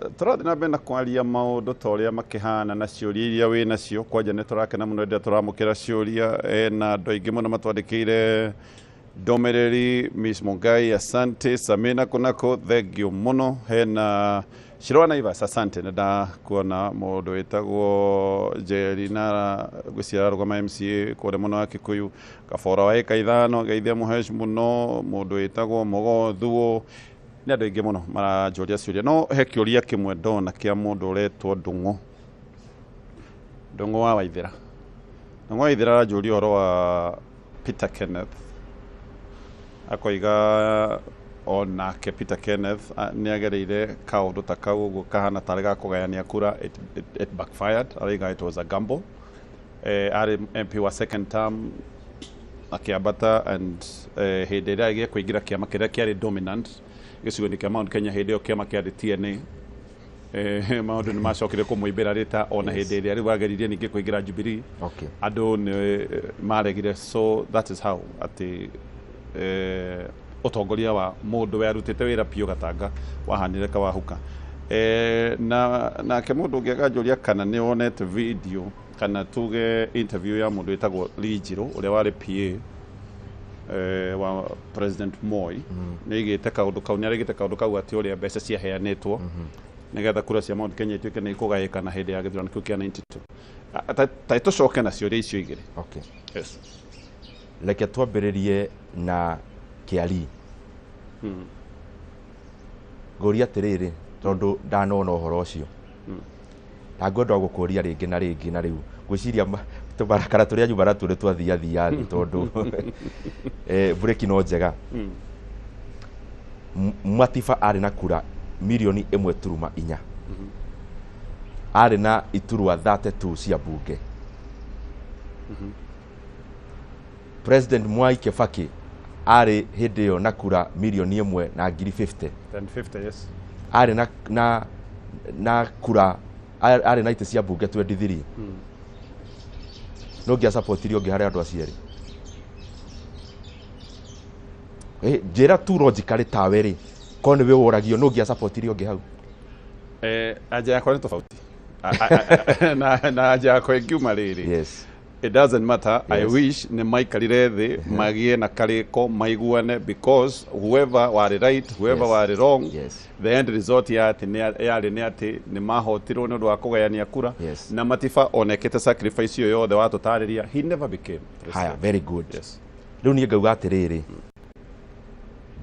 Tũrathiĩ na mbere na kwaria maũndũ ta ũrĩa makĩhana na ciũria iria wĩ nacio. Kwanja nĩ tũrakena mũno rĩrĩa tũramũkĩra ciũria, na andũ aingĩ mũno matwandĩkĩire ndũmĩrĩri. Miss Mungai, asante. Samina kunako, thank you mũno. Hena Shirwa Naivas, asante. Nĩ ndakuona mũndũ wĩtagwo Njeri na ngwĩciria ararũgama MCA kũrĩa mũno wa Kikuyu. Kabora wa ĩka ithano, geithia mũhesh mũno. Mũndũ wĩtagwo Mũgo Thuo, nĩ andũ aingĩ mũno maranjũria ciũria, no he kĩũria kĩmwe ndona kĩa mũndũ ũretwo Ndung'u, Ndung'u wa Waithĩra. Ndung'u wa Waithĩra aranjũria ũhoro wa Peter Kenneth, akoiga onake Peter Kenneth nĩ agereire kaũndũ ta kau ũguo kahana tarĩ ga kũgayania kura. It backfired. Araiga it was a gamble. Arĩ MP wa second term akĩambata, and hĩndĩ ĩrĩa agĩe kũingĩra kĩama kĩrĩa kĩarĩ dominant gĩcigo-inĩ kĩa Mount Kenya hĩndĩ ĩyo, kĩama kĩarĩ TNA, maũndũ nĩ macokire kũmũimbĩra rĩta ona hĩndĩ ĩrĩa rĩu ageririe ningĩ kũingĩra Jubilee, andũ nĩ maregire. So that is how atĩ ũtongoria wa mũndũ we arutĩte wĩra biũ Gatanga wahanire kawahuka. Na nake mũndũ ũngĩ akanjũria kana nĩ wonete video kana tuge interview ya mũndũ wĩtagwo Lee Njirũ, ũrĩa warĩ PA wa President Moi. Nĩ aigĩte kaũndũ kau, nĩ arĩgĩte kaũndũ kau atĩ ũrĩa mbeca ciaheanĩtwo nĩgetha kura cia Mount Kenya ituĩke nĩ ikũgayĩkana hĩndĩ ya gĩthurano kĩu kĩa 92. Ta tũcoke na ciũria icio igĩrĩ. Okay. Yes. Reke twambĩrĩrie na kĩari. Ngũria atĩrĩrĩ, tondũ ndanona ũhoro ũcio na ngwenda gũkũria rĩngĩ na rĩngĩ, na rĩu ngwĩciria tũbarakara tũrĩa nyumba natuo nĩ twathiathia thĩ, tondũ bureki no njega. Matiba arĩ na kura mirioni 1.4, arĩ na iturwa 32 cia bunge. President Mwai Kibaki arĩ hĩndĩ ĩyo na kura mirioni 1 na ngiri 50. 1050, yes. Arĩ na kura, arĩ na itĩ cia bunge 23. No ngĩa supportirie ũngĩ harĩ andũ acio erĩ? Njĩra tu logically, tawe rĩ, korwo nĩwe ũragio, no ngĩa supportirie ũngĩ hau? Anja yakwa nĩ tofauti na anja yakwa ĩngiuma rĩrĩ. It doesn't matter. I wish nĩ maikarire thĩ, magĩe na karĩko, maiguane, because whoever warĩ right, whoever warĩ wrong, the end result ya atĩ yarĩ nĩ atĩ nĩ mahotirwo nĩ ũndũ wa kũgayania kura. Na Matiba onekete sacrifice ĩyo yothe watũtarĩria, he never became president. Haya, very good. Yes. Rĩu niĩ ngauga atĩrĩrĩ,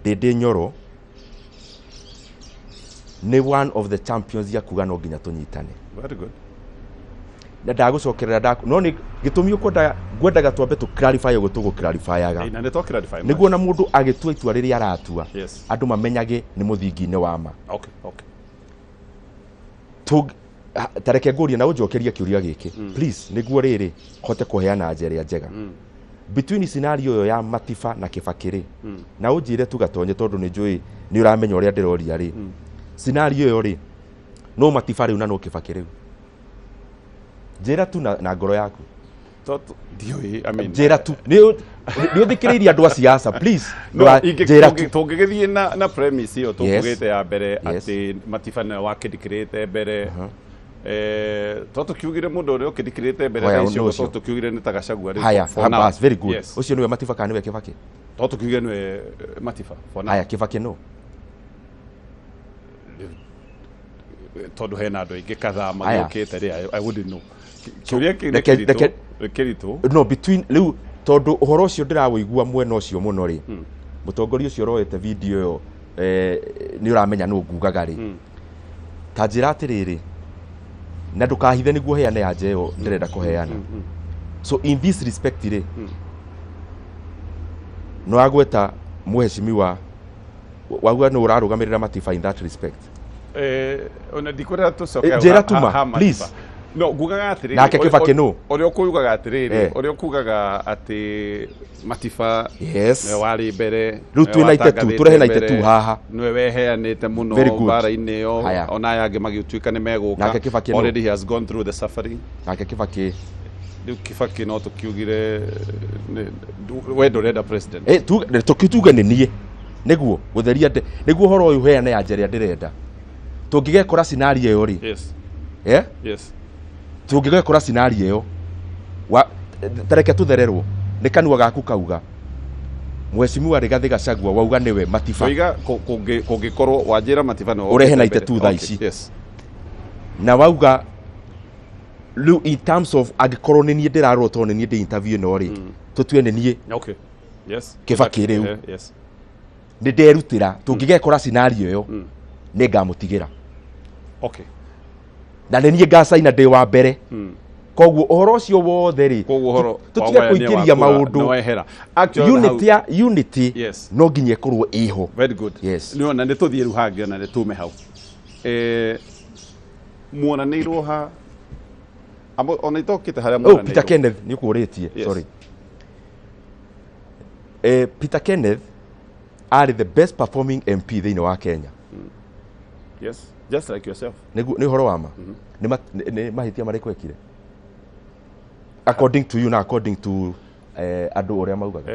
Ndĩndĩ Nyoro nĩ one of the champions ya kuga no nginya tũnyitane. Very good. Na ndagũcokerera no nĩ gĩtũmi ũkwendaga, ngwendaga twambe tũ clarify ũguo tũgũ-clarifyaga. Na nĩ twa clarify. Nĩguo na mũndũ agĩtua itua rĩrĩa aratua, andũ mamenyage nĩ mũthingi-inĩ wa ma. Ta reke ngũrie na ũnjokerie kĩũria gĩkĩ, please, nĩguo rĩrĩ hote kũheana anja ĩrĩa njega. Between scenario ĩyo ya Matiba na Kibaki rĩ, na ũnjĩre tu gatonye, tondũ nĩ njũĩ nĩ ũramenya ũrĩa ndĩroria rĩ, scenario ĩyo rĩ, no Matiba rĩu na no Kibaki rĩu? Njĩra tu na ngoro yaku. Ndiũĩ, I mean, Njĩra tu, nĩ ũthikĩrĩirie andũ a siasa, please. No, Njĩra tu. Tũngĩgĩthiĩ na premise ĩyo tũkugĩte ya mbere atĩ Matiba nĩwe wakĩndikĩrĩte mbere, to tũkiugire mũndũ ũrĩa ũkĩndikĩrĩte mbere Oya, thaa icio, ũndũ ũcio. to tũkiugire nĩ ta Gachagua rĩu, Haya, for now. Bas, very good. Yes. Ũcio nĩwe Matiba kana nĩwe Kibaki? To tũkiugire nĩwe Matiba for now. Haya, Kibaki no? Tondũ hena andũ aingĩ kadhaa Haya. magĩũkĩte rĩ, I wouldn't know. Kĩũria kĩu nĩ kĩritũ, nĩ kĩritũ. No between rĩu, tondũ ũhoro ũcio ndĩrawũigua mwena ũcio mũno rĩ, mũtongoria ũcio ũroete video ĩyo, nĩ ũramenya nũ ngugaga rĩ, ta njĩra atĩrĩrĩ, na ndũkahithe nĩguo heane anja ĩyo ndĩrenda kũheana. So in this respect rĩ, no agweta mheshimiwa wauga nĩ ũrarũgamĩrĩra Matiba in that respect. Ona ndikwenda tũcoke Njĩra ha- tu ma, ha Matiba. please. No ngugaga atĩrĩrĩ, Nake Kibaki nũ? Ũrĩa ũkugaga atĩrĩrĩ, ũrĩa ũkugaga atĩ Matiba nĩwe warĩ mbere, Rĩu nĩwe twĩna itetu, watangathĩte tũrehe na mbere, itetu haha. Nĩwe weheanĩte mũno Very good. mbara-inĩ ĩyo. Haya. Ona aya angĩ magĩtuĩka nĩ megũka. Nake Kibaki nũ? Already he has gone through the suffering. Nake Kibaki? Rĩu Kibaki no tũkiugire we ndũrenda president. Tũkituge nĩ niĩ nĩguo gũtheria nĩguo ũhoro ũyũ heane anja ĩrĩa ndĩrenda. Tũngĩgekora scenario ĩyo rĩ, Yes. eh? Yes. Tũngĩgekora scenario ĩyo tareke tũthererwo nĩ kanua gaku kauga Mheshimiwa Rigathi Gachagua wauga nĩwe Matiba. Tũiga kũngĩkorwo wanjĩra Matiba nĩwe Ũrehe ũkĩte na mbere. 92 thaa ici. Yes. Na wauga rĩu in terms of angĩkorwo nĩ niĩ ndĩrarorwo tondũ nĩ niĩ ndĩ interview ĩno rĩ, tũtue nĩ niĩ Okay. Yes. Kĩbakĩ rĩu. Yes. Nĩ nderutĩra tũngĩgekora scenario ĩyo nĩ ngamũtigĩra. Okay. Na nĩ niĩ ngacaina ndĩ wa mbere. Koguo ũhoro ũcio wothe rĩ, Koguo ũhoro tũtige wa wayania kũingĩria wa kura maũndũ. nĩ wehera. Actually, Unity ya unity Yes. no nginya ĩkorwo ĩho. Very good. Yes. Nĩ ona nĩ tũthiĩ rĩu hangĩ ona nĩ tume hau. Muonanĩirwo ha ona itokĩte harĩa Oh, muonanĩirwo. Peter Kenneth nĩ ũkũrĩtie. Yes. Sorry. Peter Kenneth arĩ the best performing MP thĩinĩ wa Kenya. Yes. Just like yourself. Nĩ ũhoro wa ma. Nĩ mahĩtia marĩkũ ekire? According to you na according to andũ ũrĩa maugaga.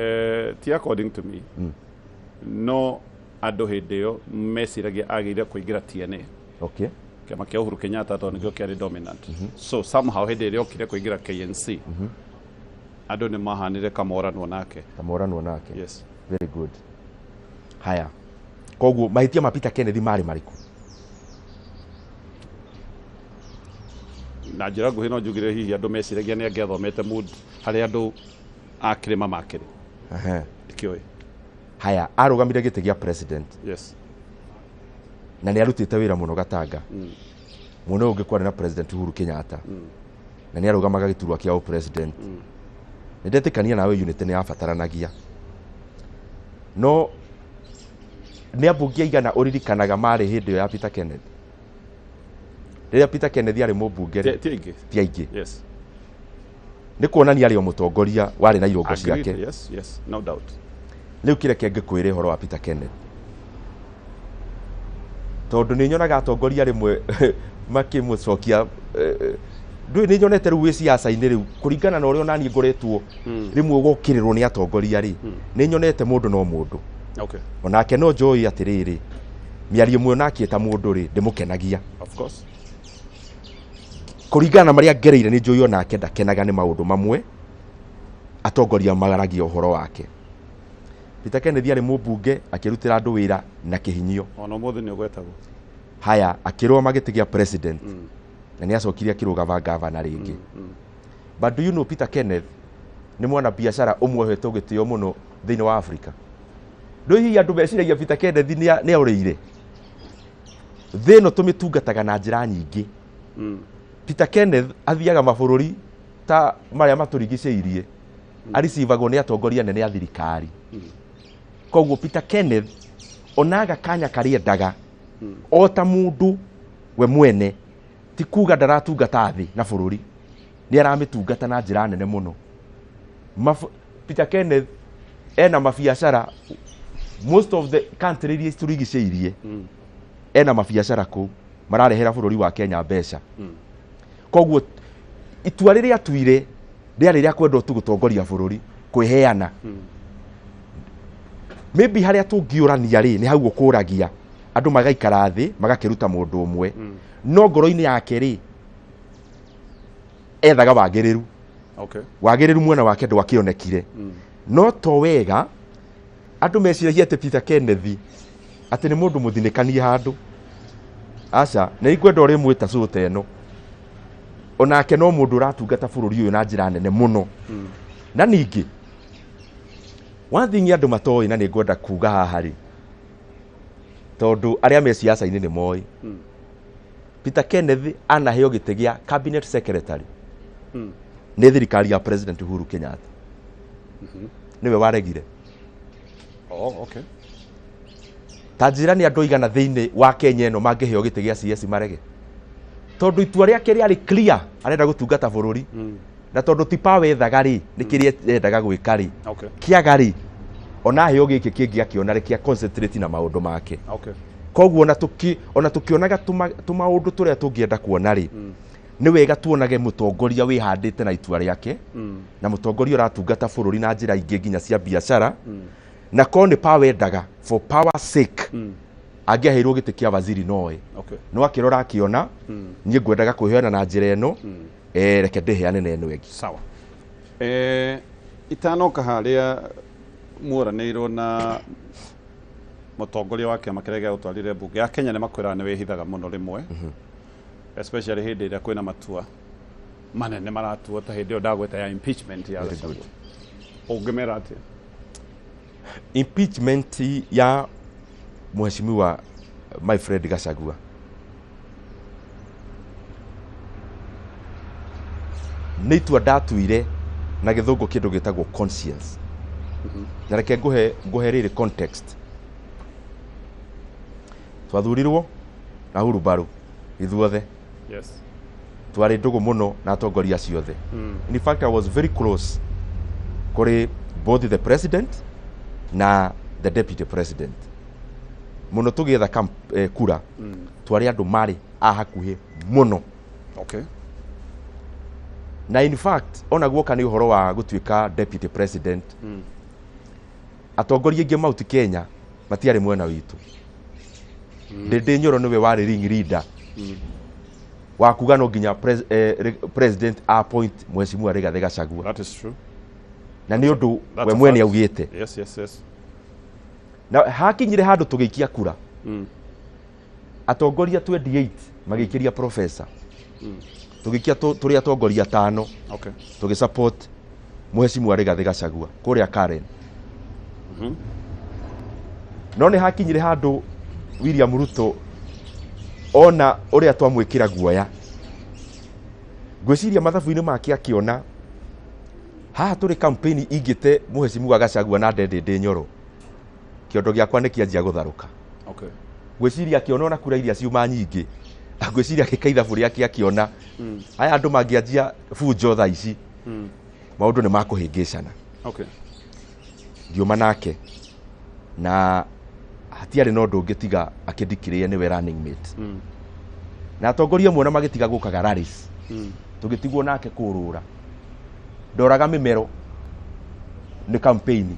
Ti according to me. No andũ hĩndĩ ĩyo meciragia agĩrĩire kũingĩra TNA. Okay. Kĩama kĩa Uhuru Kenyatta tondũ nĩkĩo kĩarĩ dominant. So somehow hĩndĩ ĩrĩa okire kũingĩra KNC, andũ nĩ mahanire kamoranwo nake. Kamoranwo nake. Yes. Very good. Haya. Koguo mahĩtia ma Peter Kenneth marĩ marĩkũ? Na njĩra nguhĩ no njugire hihi andũ meciragia nĩ angĩathomete mood harĩa andũ a kĩrĩma makĩrĩ. Ndikĩũĩ. Haya, arũgamire gĩtĩ gĩa president. Yes. Na nĩ arutĩte wĩra mũno Gatanga. Mwena ũyũ ũngĩ kwarĩ na President Uhuru Kenyatta. Na nĩ arũgamaga gĩturwa kĩa president. Nĩ ndetĩkania nawe unity nĩ yabataranagia. No nĩ ambunge aigana ũririkanaga marĩ hĩndĩ ĩyo ya Peter Kenneth? Rĩrĩa Peter Kenneth arĩ mũmbunge rĩ, Ti aingĩ. ti aingĩ. Yes. Nĩ kuonania arĩ o mũtongoria warĩ na irũngo Agreed. ciake. Yes, yes. No doubt. Rĩu kĩreke ngĩkwĩre ũhoro wa Peter Kenneth. Tondũ nĩ nyonaga atongoria rĩmwe makĩmũcokia ndũĩ nĩ nyonete rĩu wĩ ciaca-inĩ rĩu kũringana na ũrĩa onaniĩ ngoretwo rĩmwe ũgokĩrĩrwo nĩ atongoria rĩ, nĩ nyonete mũndũ no mũndũ. Okay. Onake no njũĩ atĩrĩrĩ, mĩario ĩmwe onake ta mũndũ rĩ ndĩmũkenagia. Of course. Kũringana na marĩa ngereire nĩ njũĩ onake ndakenaga nĩ maũndũ mamwe atongoria magaragia ũhoro wake. Peter Kenneth arĩ mũmbunge akĩrutĩra andũ wĩra na kĩhinyio. Ona ũmũthĩ nĩ ũgwetagwo. Haya, akĩrũgama gĩtĩ gĩa president. Na nĩ acokire akĩrũgama gavana rĩngĩ. But do you know Peter Kenneth nĩ mwana biacara ũmwe ũhetwo gĩtĩo mũno thĩinĩ wa Africa? Ndũĩ hihi andũ meciragia Peter Kenneth nĩ aũrĩire? Thĩ ĩno tũmĩtungataga na njĩra nyingĩ. Peter Kenneth athiaga mabũrũri ta marĩa matũrigicĩirie, aricivagwo nĩ atongoria nene a thirikari. Koguo Peter Kenneth onaga kanya karĩa endaga o ta mũndũ we mwene, ti kuga ndaratungata thĩ na bũrũri, nĩ aramĩtungata na njĩra nene mũno. Peter Kenneth ena mabiacara most of the country iria citũrigicĩirie, ena mabiacara kũu mararehera bũrũri wa Kenya mbeca. Koguo itua rĩrĩa atuire rĩarĩ rĩa kwenda tu gũtongoria bũrũri, kwĩheana. Maybe harĩa tũngĩũrania rĩ, nĩ hau ũkũragia andũ magaikara thĩ magakĩruta mũndũ ũmwe. No ngoro-inĩ yake rĩ, ethaga wagĩrĩru. Okay. Wagĩrĩru mwena wake ndwakĩonekire. No to wega andũ meciragia atĩ Peter Kenneth atĩ nĩ mũndũ mũthinĩkanie handũ. Aca, nĩ ingwenda ũrĩmwĩta cũũ ta ĩno. Onake no mũndũ ũratungata bũrũri ũyũ na njĩra nene mũno. Na ningĩ one thing andũ matoĩ na nĩ ngwenda kuga haha rĩ, tondũ arĩa me ciaca-inĩ nĩ moĩ. Peter Kenneth anaheo gĩtĩ gĩa cabinet secretary nĩ thirikari ya President Uhuru Kenyatta. Nĩwe waregire. Oh, okay. Ta njĩra nĩ andũ aigana thĩinĩ wa Kenya ĩno mangĩheo gĩtĩ gĩa CS marege? Tondũ itua rĩake rĩarĩ clear, arenda gũtungata bũrũri. Na tondũ ti power ethaga rĩ, nĩ kĩrĩa endaga gwĩka rĩ. Okay. Kĩaga rĩ, ona aheo gĩkĩ kĩngĩ akĩona rĩ kĩa concentrate na maũndũ make. Okay. Koguo ona tũkĩonaga tũmaũndũ tũrĩa tũngĩenda kuona rĩ, nĩ wega tuonage mũtongoria wĩhandĩte na itua rĩake, na mũtongoria ũratungata bũrũri na njĩra ingĩ nginya cia biacara. Na korwo nĩ power endaga for power sake, Angĩaheirwo gĩtĩ kĩa waziri noe. Okay. No akĩrora akĩona niĩ ngwendaga kwĩheana na njĩra ĩno, reke ndĩheane na ĩno ĩngĩ. Sawa. Itanoka harĩa muoranĩirwo na mũtongoria wa kĩama kĩrĩa gĩagũtwarire mbunge ya Kenya, nĩ makwĩraga nĩ wĩhithaga mũno rĩmwe, especially hĩndĩ ĩrĩa kwĩna matua manene maratuo ta hĩndĩ ĩyo ndagweta ya impeachment ya Very Gachagua. good. Ũngĩmera atĩa? Impeachment ya mheshimiwa my friend Gachagua nĩ itua ndatuire na gĩthũngũ kĩndũ gĩtagwo conscience. Na reke ngũhe rĩrĩ context. Twathurirwo na hurumbarũ ithuothe. Yes. Twarĩ ndũgũ mũno na atongoria acio othe. In fact, I was very close kũrĩ both the president na the deputy president mũno. Tũgĩetha kura, twarĩ andũ marĩ a hakuhĩ mũno. Okay. Na in fact, ona guoka nĩ ũhoro wa gũtuĩka deputy president, atongoria aingĩ Mount Kenya matiarĩ mwena witũ. Ndĩndĩ Nyoro nĩwe warĩ ring leader wa kuga no nginya president appoint mheshimiwa Rigathĩ Gachagua. That is true. Na nĩ ũndũ That's we a mwene fact. augĩte. Yes. Na hakinyire handũ tũgĩikia kura, atongoria 28 magĩikĩria professor, tũgĩikia tũrĩ atongoria atano. Okay. Tũgĩ support mheshimiwa Rigathĩ Gachagua kũrĩa Karen. No nĩ hakinyire handũ William Ruto ona ũrĩa twamwĩkĩra guoya, ngwĩciria mathabu-inĩ make akĩona haha tũrĩ campaign ingĩte mheshimiwa Gachagua na Ndindi Nyoro, kĩondo gĩakwa nĩ kĩanjia gũtharũka. Okay. Ngwĩciria akĩona ona kura iria ciuma nyingĩ, ngwĩciria agĩka ithabu rĩake akĩona aya andũ mangĩanjia bunjo thaa ici, maũndũ nĩ makũhĩngĩcana. Okay. Ngiuma nake na hatiarĩ na ũndũ ũngĩ tiga akĩndikĩrĩe nĩwe running mate. Na atongoria amwe ona magĩtiga gũkaga rallies, tũgĩtigwo nake kũrũra ndoraga mĩmero nĩ campaign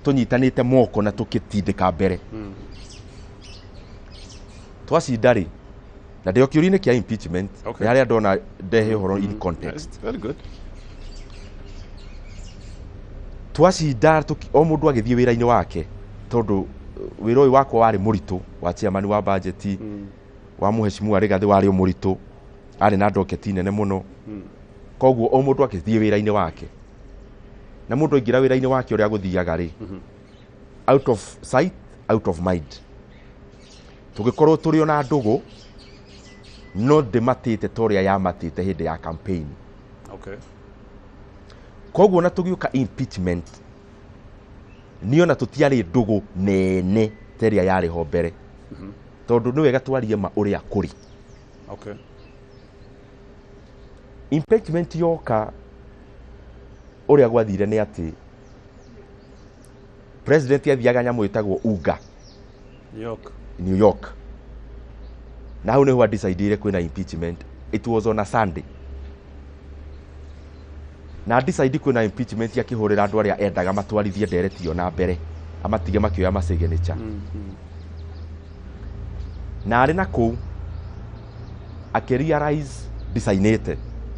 tũnyitanĩte moko na tũkĩtindĩka mbere. Twacinda rĩ, na ndĩ o kĩũria-inĩ kĩa impeachment. Okay. Nĩ harĩa ndona ndehe ũhoro in context. Very good. Twacinda, o mũndũ agĩthiĩ wĩra-inĩ wake, tondũ wĩra ũyũ wakwa warĩ mũritũ wa chairman wa budget, wa mheshimiwa Rigathĩ warĩ o mũritũ, arĩ na ndoketi nene mũno. Koguo o mũndũ agĩthiĩ wĩra-inĩ wake, na mũndũ aingĩra wĩra-inĩ wake ũrĩa gũthiaga rĩ, out of sight, out of mind. Tũgĩkorwo tũrĩ ona ndũgũ, no ndĩmatĩte ta ũrĩa yamatĩte hĩndĩ ya campaign. Okay. Koguo na tũgĩũka impeachment, niĩ ona tũtiarĩ ndũgũ nene ta ĩrĩa yarĩ ho mbere, tondũ nĩ wega twarie ma ũrĩa kũrĩ. Okay. Impeachment yoka, ũrĩa gwathire nĩ atĩ president athiaga nyamũ ĩtagwo UNGA. New York. New York, na hau nĩho adecidire kwĩna impeachment. It was on a Sunday na decide kwĩna impeachment, akĩhũrĩra andũ arĩa endaga matwarithie ndereti ĩyo na mbere, amatige makĩoya masignature. Na arĩ na kũu akĩrealize ndicainĩte,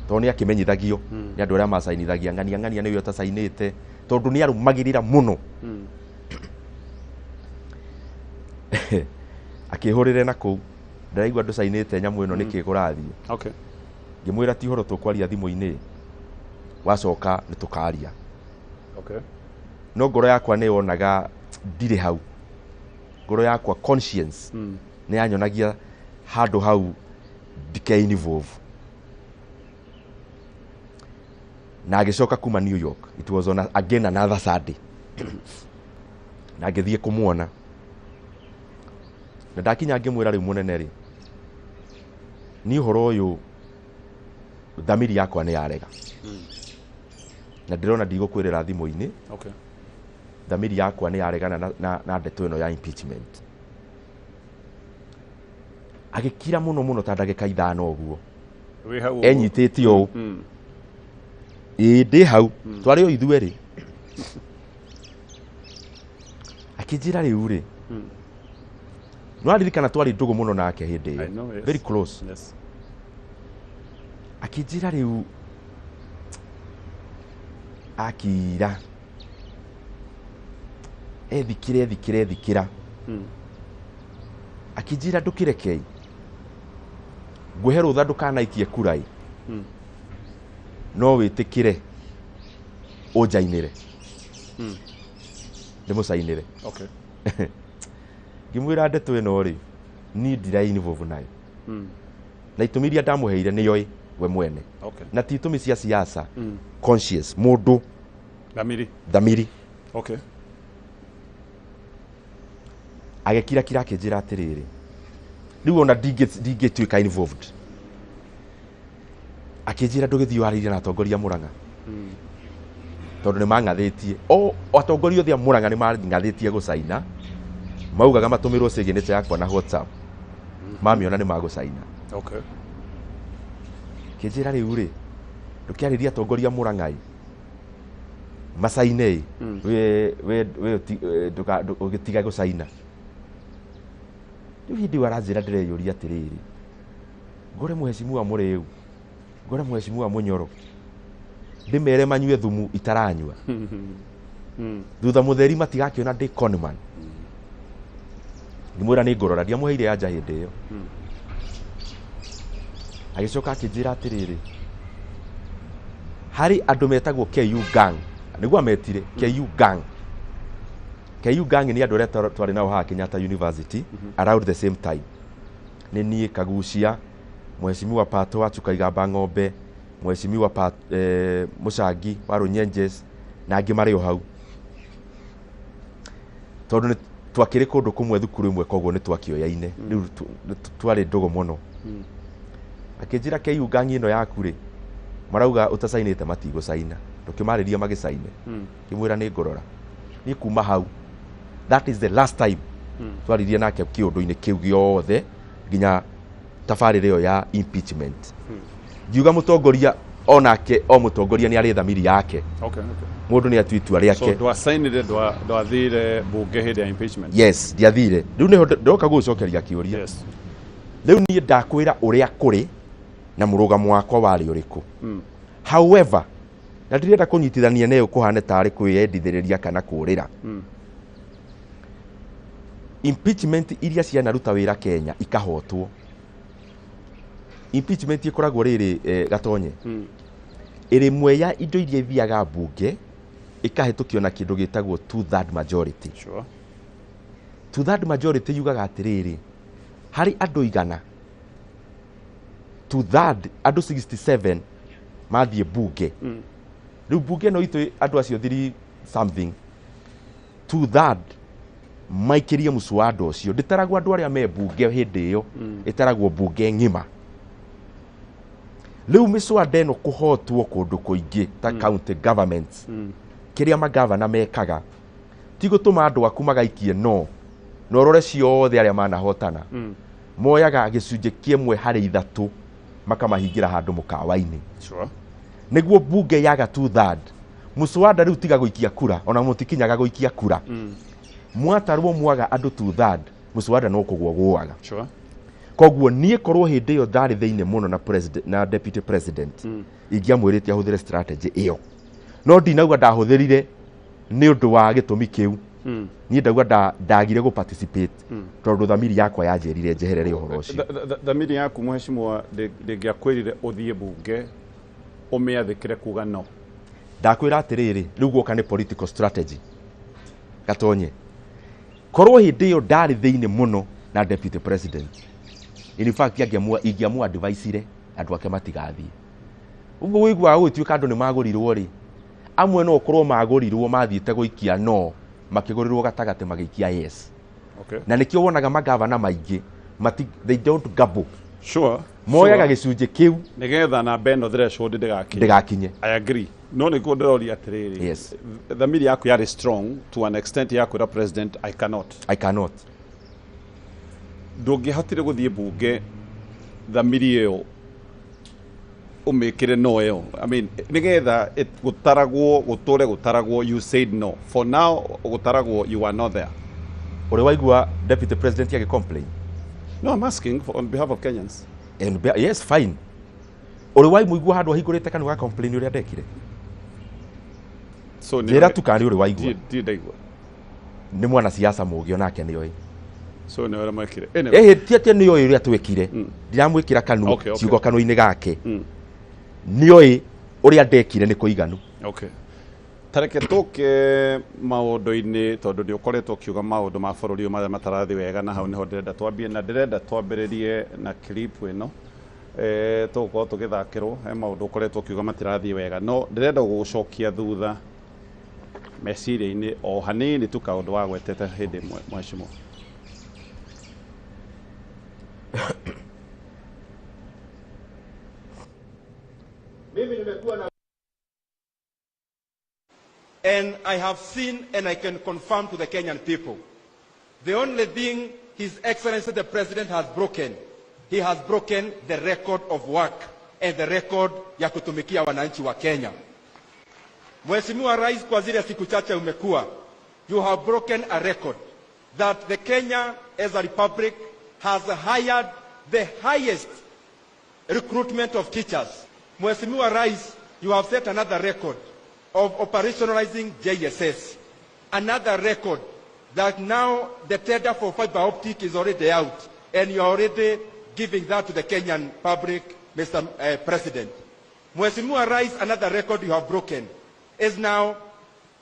tondũ nĩ akĩmenyithagio nĩ andũ arĩa macainithagia, ng'ania ng'ania nĩwe ũtacainĩte, tondũ nĩ arũmagĩrĩra mũno. Akĩhũrĩre na kũu, ndĩraigua ndũcainĩte nyamũ ĩno, nĩkĩ kũrathiĩ? Okay. Ngĩmwĩra ti ũhoro tũkwaria thimũ-inĩ, wacoka nĩ tũkaria. Okay. No ngoro yakwa nĩ yonaga ndirĩ hau, ngoro yakwa, conscience, nĩ yanyonagia handũ hau ndike involve. Na agĩcoka kuma New York, it was on again another Sunday, na ngĩthiĩ kũmuona, na ndakinya ngĩmwĩra, rĩu mũnene rĩ, niĩ ũhoro ũyũ thamiri yakwa nĩ yarega, na ndĩrona ndigũkwĩrĩra thimũ-inĩ. Okay. Thamiri yakwa nĩ yaregana na ndeto ĩno ya impeachment. Agĩkira mũno mũno ta ndagĩka 5 ũguo. Wĩ hau ũguo. Enyitĩte ũũ. Ĩĩ, ndĩ hau, twarĩ o ithuerĩ. Akĩnjĩra, rĩu rĩ, Nĩwaririkana twarĩ ndũgũ mũno nake hĩndĩ I ĩyo. know, yes. Very close. Yes. Akĩnjĩra rĩu akira ethikĩra ethikĩra ethikĩra, akĩnjĩra ndũkĩrekei ngũhe rũtha ndũkanaikie kura ĩ, no wĩtĩkĩre ũnjainĩre, ndĩmũcainĩre. Okay. Ngĩmwĩra ndeto ĩno rĩ, niĩ ndira involve nayo, na itũmi iria ndamũheire nĩyo we mwene, Okay. na ti itũmi cia siasa, conscious mũndũ. Thamiri. Thamiri. Okay. Agĩkira kira akĩnjĩra atĩrĩrĩ, rĩu ona ndingĩtuĩka involved. Akĩnjĩra ndũgĩthiĩ warĩirie na atongoria Mũrang'a, tondũ nĩ mang'athĩtie o atongoria othe a Mũrang'a nĩ mang'athĩtie gũcaina, maugaga matũmĩrwo signature yakwa na WhatsApp, mamĩona nĩ magũcaina. Okay. Kĩnjĩra rĩu rĩ, ndũkĩarĩrie atongoria Mũrang'a ĩ macaine ĩ, we ũgĩtiga gũcaina. Rĩu hĩndĩ ĩyo aranjĩra ndĩreyũria atĩrĩrĩ, ngore mũhecimiwa Mũrĩu, ngore mũhecimiwa Mũnyoro, ndĩmere manyue thumu itaranyua, thutha mũtheri matigakĩona ndĩ conman. Ngĩmwĩra nĩ ngũrora, ndiamũheire anja hĩndĩ ĩyo. Agĩcoka akĩnjĩra atĩrĩrĩ, harĩ andũ metagwo KU gang, nĩguo ametire KU gang. KU gang nĩ andũ arĩa twarĩ nao haha Kenyatta University around the same time, nĩ niĩ Kagucia, mheshimiwa Pato wa Chukaigamba Ng'ombe, mheshimiwa Mũcangi wa Runyenjes na angĩ marĩ o hau, tondũ nĩ twakĩrĩ kũndũ kũmwe, thukuru ĩmwe, koguo nĩ twakĩoyaine rĩu twarĩ ndũgũ mũno. Akĩnjĩra KU gang ĩno yaku rĩ, marauga ũtacainĩte matigũcaina, ndũkĩmarĩria magĩcaine. Ngĩmwĩra nĩ ngũrora. Niĩ kuma hau, that is the last time twaririe nake kĩũndũ-inĩ kĩu gĩothe nginya tabarĩra ĩyo ya impeachment. Ngiuga mũtongoria onake, o mũtongoria nĩ arĩ thamiri yake. Okay. Mũndũ nĩ atue itua So rĩake. ndwacainire, ndwathire bunge hĩndĩ ya impeachment? Yes, ndiathire. Rĩu nĩho ndoka gũgũcokeria kĩũria. Yes. Rĩu niĩ ndakwĩra ũrĩa kũrĩ na mũrũgamo wakwa warĩ ũrĩkũ. However, na ndirenda kũnyitithania nayo kũhane tarĩ kwĩyendithĩrĩria kana kũrĩra, impeachment iria cianaruta wĩra Kenya ikahotwo, impeachment ĩkoragwo rĩrĩ, Gatonye, ĩrĩ ĩmwe ya indo iria ithiaga mbunge ĩkahĩtũkio na kĩndũ gĩtagwo two third majority. Sure. Two third majority yugaga atĩrĩrĩ, harĩ andũ 100, two third, andũ 67 mathiĩ mbunge. Rĩu mbunge ĩno itũ andũ acio thiri something, two third maikĩrie mũcwanda ũcio. Ndĩtaragwo andũ arĩa me mbunge hĩndĩ ĩyo, ĩtaragwo mbunge ng'ima. Rĩu mĩcwanda ĩno kũhotwo kũndũ kũingĩ ta county governments, kĩrĩa magavana mekaga ti gũtũma andũ aku magaikie no na ũrore ciothe arĩa manahotana, moyaga gĩcunjĩ kĩmwe harĩ ithatũ makamahingĩra handũ mũkawa-inĩ. Sure. Nĩguo mbunge yaga two third mũcwanda rĩu tiga gũikia kura, ona mũtikinyaga gũikia kura, mwatarwo mwaga andũ two third, mũcwanda no kũgwa gũaga. Sure. Koguo niĩ korwo hĩndĩ ĩyo ndarĩ thĩinĩ mũno na president, na deputy president, ingĩamwĩrĩte ahũthĩre strategy ĩyo, no ndinauga ndahũthĩrire nĩ ũndũ wa gĩtũmi kĩu. Niĩ ndauga ndagire gũ participate tondũ thamiri yakwa yanjĩrire njeherere ũhoro ũcio. Thamiri yaku, mheshimiwa, ndĩngĩakwĩrire ũthiĩ bunge ũmĩathĩkĩre kuga no? Ndakwĩra atĩrĩrĩ, rĩu guoka nĩ political strategy, Gatonye. Korwo hĩndĩ ĩyo ndarĩ thĩinĩ mũno na deputy president, in fact ingĩamua advice andũ ake matigathiĩ ũguo. Wĩiguaga gũgĩtuĩka andũ nĩ magũrirwo rĩ, amwe no ũkorwo magũrirwo mathiĩte gũikia no makĩgũrĩrwo gatagatĩ magĩikia yes. Okay. Na nĩkĩo wonaga magavana maingĩ mati, they don't gamble. Sure. Moyaga gĩcunjĩ kĩu Nĩgetha namba ĩno threshold ndĩgakinye. Ndĩgakinye. I agree, no nĩguo ndĩroria atĩrĩrĩ, Yes. thamiri yaku yarĩ strong to an extent ya kwĩra president, "I cannot"? I cannot. Ndũngĩahotire gũthiĩ bunge thamiri ĩyo ũmĩkĩre no ĩyo, I mean, nĩgetha gũtaragwo gũtũre gũtaragwo you said no, for now gũtaragwo you are not there. Ũrĩ waigua deputy president agĩ complain? No, I'm asking for, on behalf of Kenyans. And yes, fine. Ũrĩ waimũigua handũ ahingũrĩte kanua ga complain ũrĩa ndekire? So Njĩra tu kana nĩ ũrĩ waigua. Ndirĩ ndaigua. Nĩ mwanasiasa mũũgĩ onake nĩoĩ. So nĩ ũrĩa mwekire. Anyway. Ĩhĩ, ti atĩ nĩoĩ ũrĩa twekire. Ndiramwĩkĩra kanua ciugo kanua-inĩ gake. Nĩoĩ ũrĩa ndekire nĩ kũiganu. Okay. Tareke tũke maũndũ-inĩ tondũ nĩ ũkoretwo ũkiuga maũndũ ma bũrũri ũyũ marĩa matarathiĩ wega, na hau nĩho ndĩrenda twambie, na ndĩrenda twambĩrĩrie na clip ĩno. Tũgũkorwo tũgĩthakĩrwo he maũndũ ũkoretwo ũkiuga matirathiĩ wega, no ndĩrenda gũgũcokia thutha meciria-inĩ o hanini tu kaũndũ wagwetete hĩndĩ ĩmwe, mheshimiwa. Mimi nimekuwa na and I have seen and I can confirm to the Kenyan people, the only thing His Excellency the President has broken, he has broken the record of work and the record ya kutumikia wananchi wa Kenya. Mheshimiwa Rais, kwa zile siku chache umekuwa, you have broken a record that the Kenya as a republic has hired the highest recruitment of teachers. Mheshimiwa Rais, you have set another record of operationalizing JSS. Another record that now the tender for fiber optic is already out and you are already giving that to the Kenyan public, Mr. President. Mheshimiwa Rais, another record you have broken is now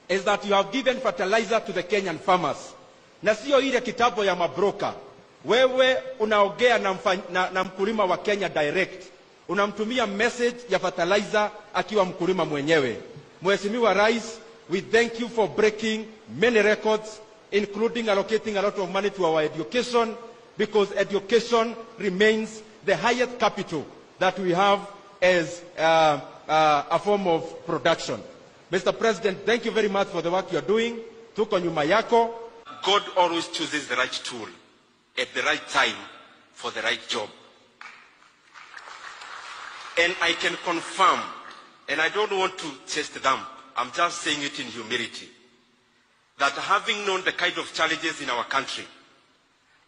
is that you have given fertilizer to the Kenyan farmers. Na sio ile kitabu ya mabroka. Wewe unaongea na mkulima wa Kenya direct. Unamtumia message ya fertilizer akiwa mkulima mwenyewe. Mheshimiwa Rais, we thank you for breaking many records, including allocating a lot of money to our education, because education remains the highest capital that we have as a form of production. Mr. President, thank you very much for the work you are doing. Tuko nyuma yako. God always chooses the right tool at the right time for the right job. And I can confirm, and I don't want to chest them, I'm just saying it in humility, that having known the kind of challenges in our country,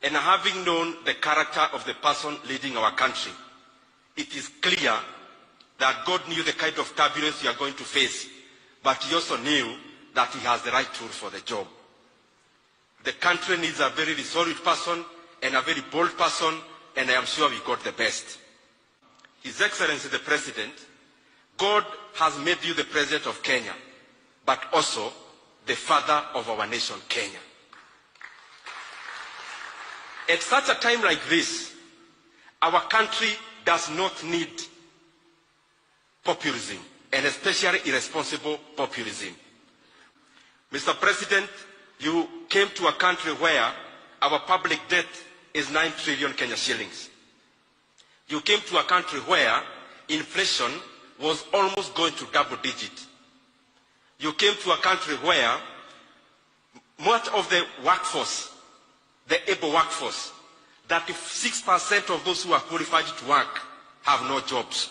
and having known the character of the person leading our country, it is clear that God knew the kind of turbulence you are going to face, but he also knew that he has the right tool for the job. The country needs a very resolute person and a very bold person, and I am sure we got the best. His Excellency the President, God has made you the President of Kenya, but also the father of our nation, Kenya. At such a time like this, our country does not need populism, and especially irresponsible populism. Mr. President, you came to a country where our public debt is 9 trillion Kenya shillings. You came to a country where inflation was almost going to double digit. You came to a country where much of the workforce, the able workforce, 36% of those who are qualified to work have no jobs.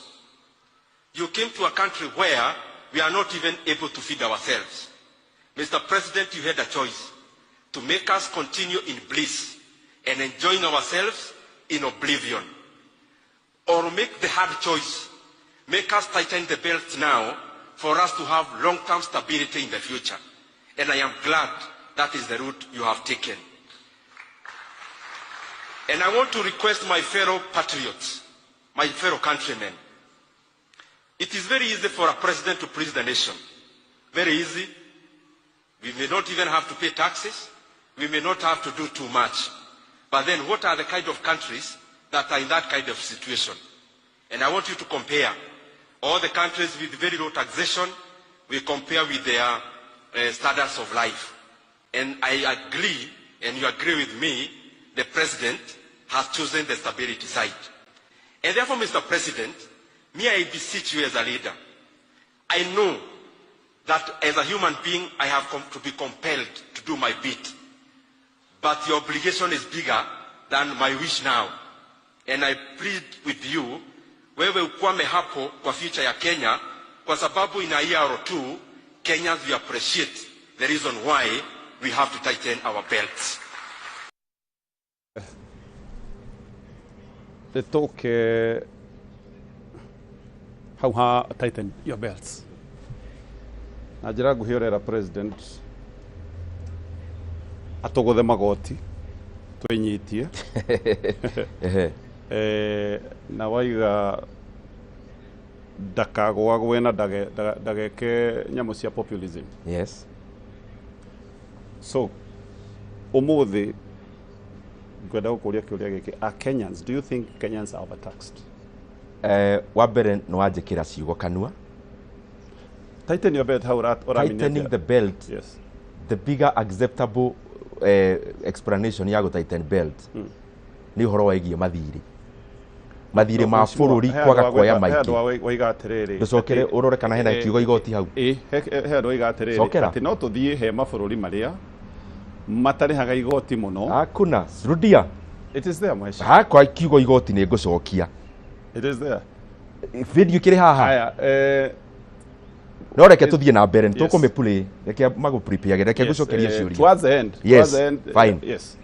You came to a country where we are not even able to feed ourselves. Mr. President, you had a choice to make us continue in bliss and enjoying ourselves in oblivion, or make the hard choice, make us tighten the belt now for us to have long-term stability in the future. And I am glad that is the route you have taken. And I want to request my fellow patriots, my fellow countrymen. It is very easy for a president to please the nation. Very easy. We may not even have to pay taxes. We may not have to do too much. But then what are the kind of countries that are in that kind of situation? And I want you to compare all the countries with very low taxation, we compare with their standards of life. And I agree, and you agree with me, the president has chosen the stability side. And therefore, Mr. President, may I beseech you as a leader. I know that as a human being, I have come to be compelled to do my bit. But the obligation is bigger than my wish now. And I plead with you, wewe ukwame hapo kwa future ya Kenya, kwa sababu in a year or two, Kenyans will appreciate the reason why we have to tighten our belts. Nĩ tũke hau ha tighten your belts na njĩra nguhĩ, ũrera president atũgũthe magoti twĩnyitie. Na waiga ndakagwagwe na ndageke nyamũ cia populism. So ũmũthĩ ngwenda gũkũria kĩũria gĩkĩ: are Kenyans, do you think Kenyans are overtaxed? Wa mbere nĩ wanjĩkĩra ciugo kanua. Tighten your belt hau ũramini Tightening atĩa? the belt. The bigger acceptable explanation ya gũ tighten belt nĩ ũhoro waigie mathirĩ ma bũrũri kwaga kuoya He maingĩ. andũ waiga atĩrĩrĩ Ndũcokere ũrore kana hena kiugo igoti hau. Ĩ, he andũ waiga atĩrĩrĩ Cokera. atĩ no tũthiĩ he mabũrũri marĩa matarĩhaga igoti mũno. Hakuna, rudia. It is there, mheshimiwa. Hakwa kiugo igoti nĩ ngũcokia. It is there. Video kĩrĩ haha. Haya, No reke tũthiĩ na mbere, nĩ Yes. tũkũmĩplay, reke magũprepare, reke Yes, ngũcokerie ciũria. Towards the end. Yes, towards the end, fine. Yes.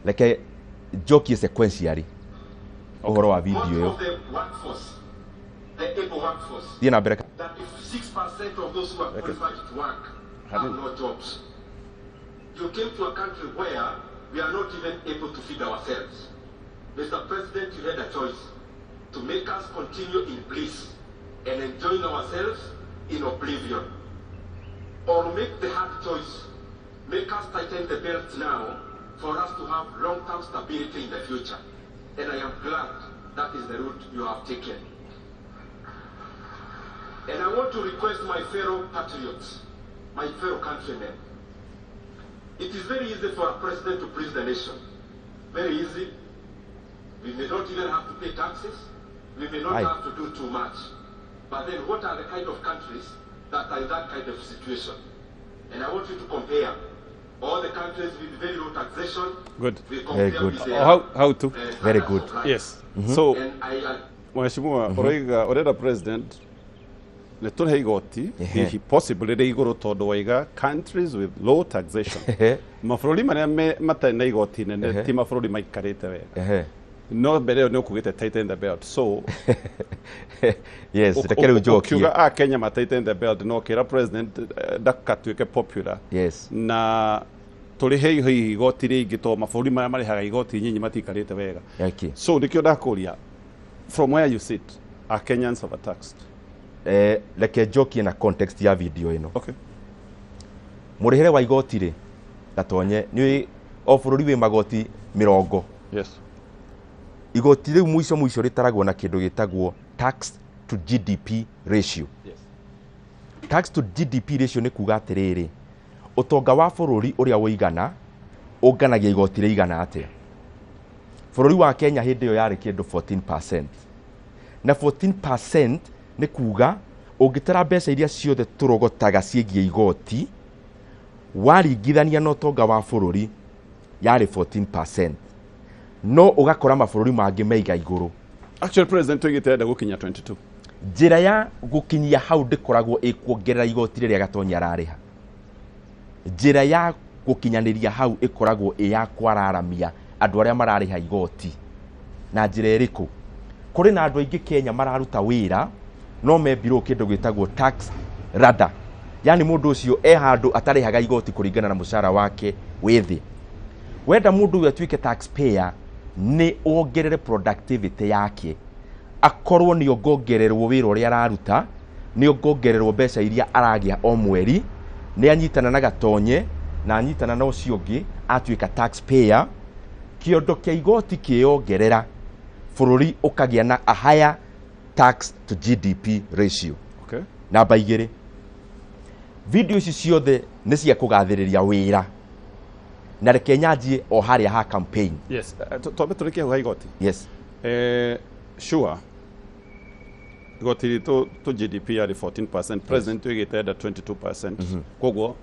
Reke njokie sequentially ũhoro wa video What ĩyo. of the workforce, the able workforce? Thiĩ na mbere. 36% of those who are qualified to work have no jobs. You came to a country where we are not even able to feed ourselves. Mr. President, you had a choice to make us continue in bliss and enjoying ourselves in oblivion, or make the hard choice, make us tighten the belt now for us to have long-term stability in the future. And I am glad that is the route you have taken. And I want to request my fellow patriots, my fellow countrymen. It is very easy for a president to please the nation. Very easy. We may not even have to pay taxes. We may not Aye. Have to do too much. But then what are the kind of countries that are in that kind of situation? And I want you to compare all the countries with very low taxation. Good. We compare Very good. with their, How to? Very standards good. of life. Yes. So, And I mheshimiwa, ũroiga ũrenda president nĩ tũrĩhe igoti hihi possibly rĩ igũrũ tondũ waiga countries with low taxation, mabũrũri marĩa matarĩ na igoti nene ti mabũrũri maikarĩte wega. No mbere ĩyo nĩ ũkugĩte tighten the belt, so Yes, reke rĩu njokie. ũkiuga a Kenya ma tighten the belt, no ũkĩra president ndakatuĩke popular na tũrĩhe hihi igoti rĩingĩ tondũ mabũrũri marĩa marĩhaga igoti nyinyi matiikarĩte wega. So nĩkĩo ndakũria, from where you sit, are Kenyans overtaxed? Reke njokie na context ya video ĩno. Okay. Mũrĩhĩre wa igoti rĩ, gatonye nĩ o bũrũri wĩ magoti 40. Igoti rĩu mũico mũico rĩtaragwo na kĩndũ gĩtagwo tax to GDP ratio. Tax to GDP ratio nĩ kuga atĩrĩrĩ, ũtonga wa bũrũri ũrĩa ũigana ũnganagia igoti rĩigana atĩa. Bũrũri wa Kenya hĩndĩ ĩyo yarĩ kĩndũ 14%, na 14% nĩ kuga ũngĩtara mbeca iria ciothe tũrogotaga ciĩgiĩ igoti waringithania na ũtonga wa bũrũri yarĩ 14%, no ũgakora mabũrũri mangĩ meiga igũrũ. Actually, president oigĩte arenda gũkinya 22. Njĩra ya gũkinyia hau ndĩkoragwo ĩkuongerera igoti rĩrĩa Gatonya ararĩha. Njĩra ya gũkinyanĩria hau ĩkoragwo ĩ ya kwararamia andũ arĩa mararĩha igoti. Na njĩra ĩrĩkũ? Kũrĩ na andũ aingĩ Kenya mararuta wĩra no membirwo kĩndũ gĩtagwo tax radar, yani mũndũ ũcio e handũ atarĩhaga igoti kũringana na mũcara wake wĩ thĩ. Wenda mũndũ ũyũ atuĩke taxpayer nĩ wongerere productivity yake, akorwo nĩ ongongererwo wĩra ũrĩa araruta, nĩ ongongererwo mbeca iria aragĩa o mweri, nĩ anyitana na Gatonye na anyitana na ũcio ũngĩ atuĩka taxpayer, kĩondo kĩa igoti kĩongerera, bũrũri ũkagĩa na a higher tax to GDP ratio. Namba 2, video ici ciothe nĩ cia kũgathĩrĩria wĩra, na reke nyanjie o harĩa ha campaign. Yes. Twambe tũrĩkie hau ha igoti. Yes. Sure, igoti ritũ to GDP yarĩ 14%, president oigĩte enda 22%, koguo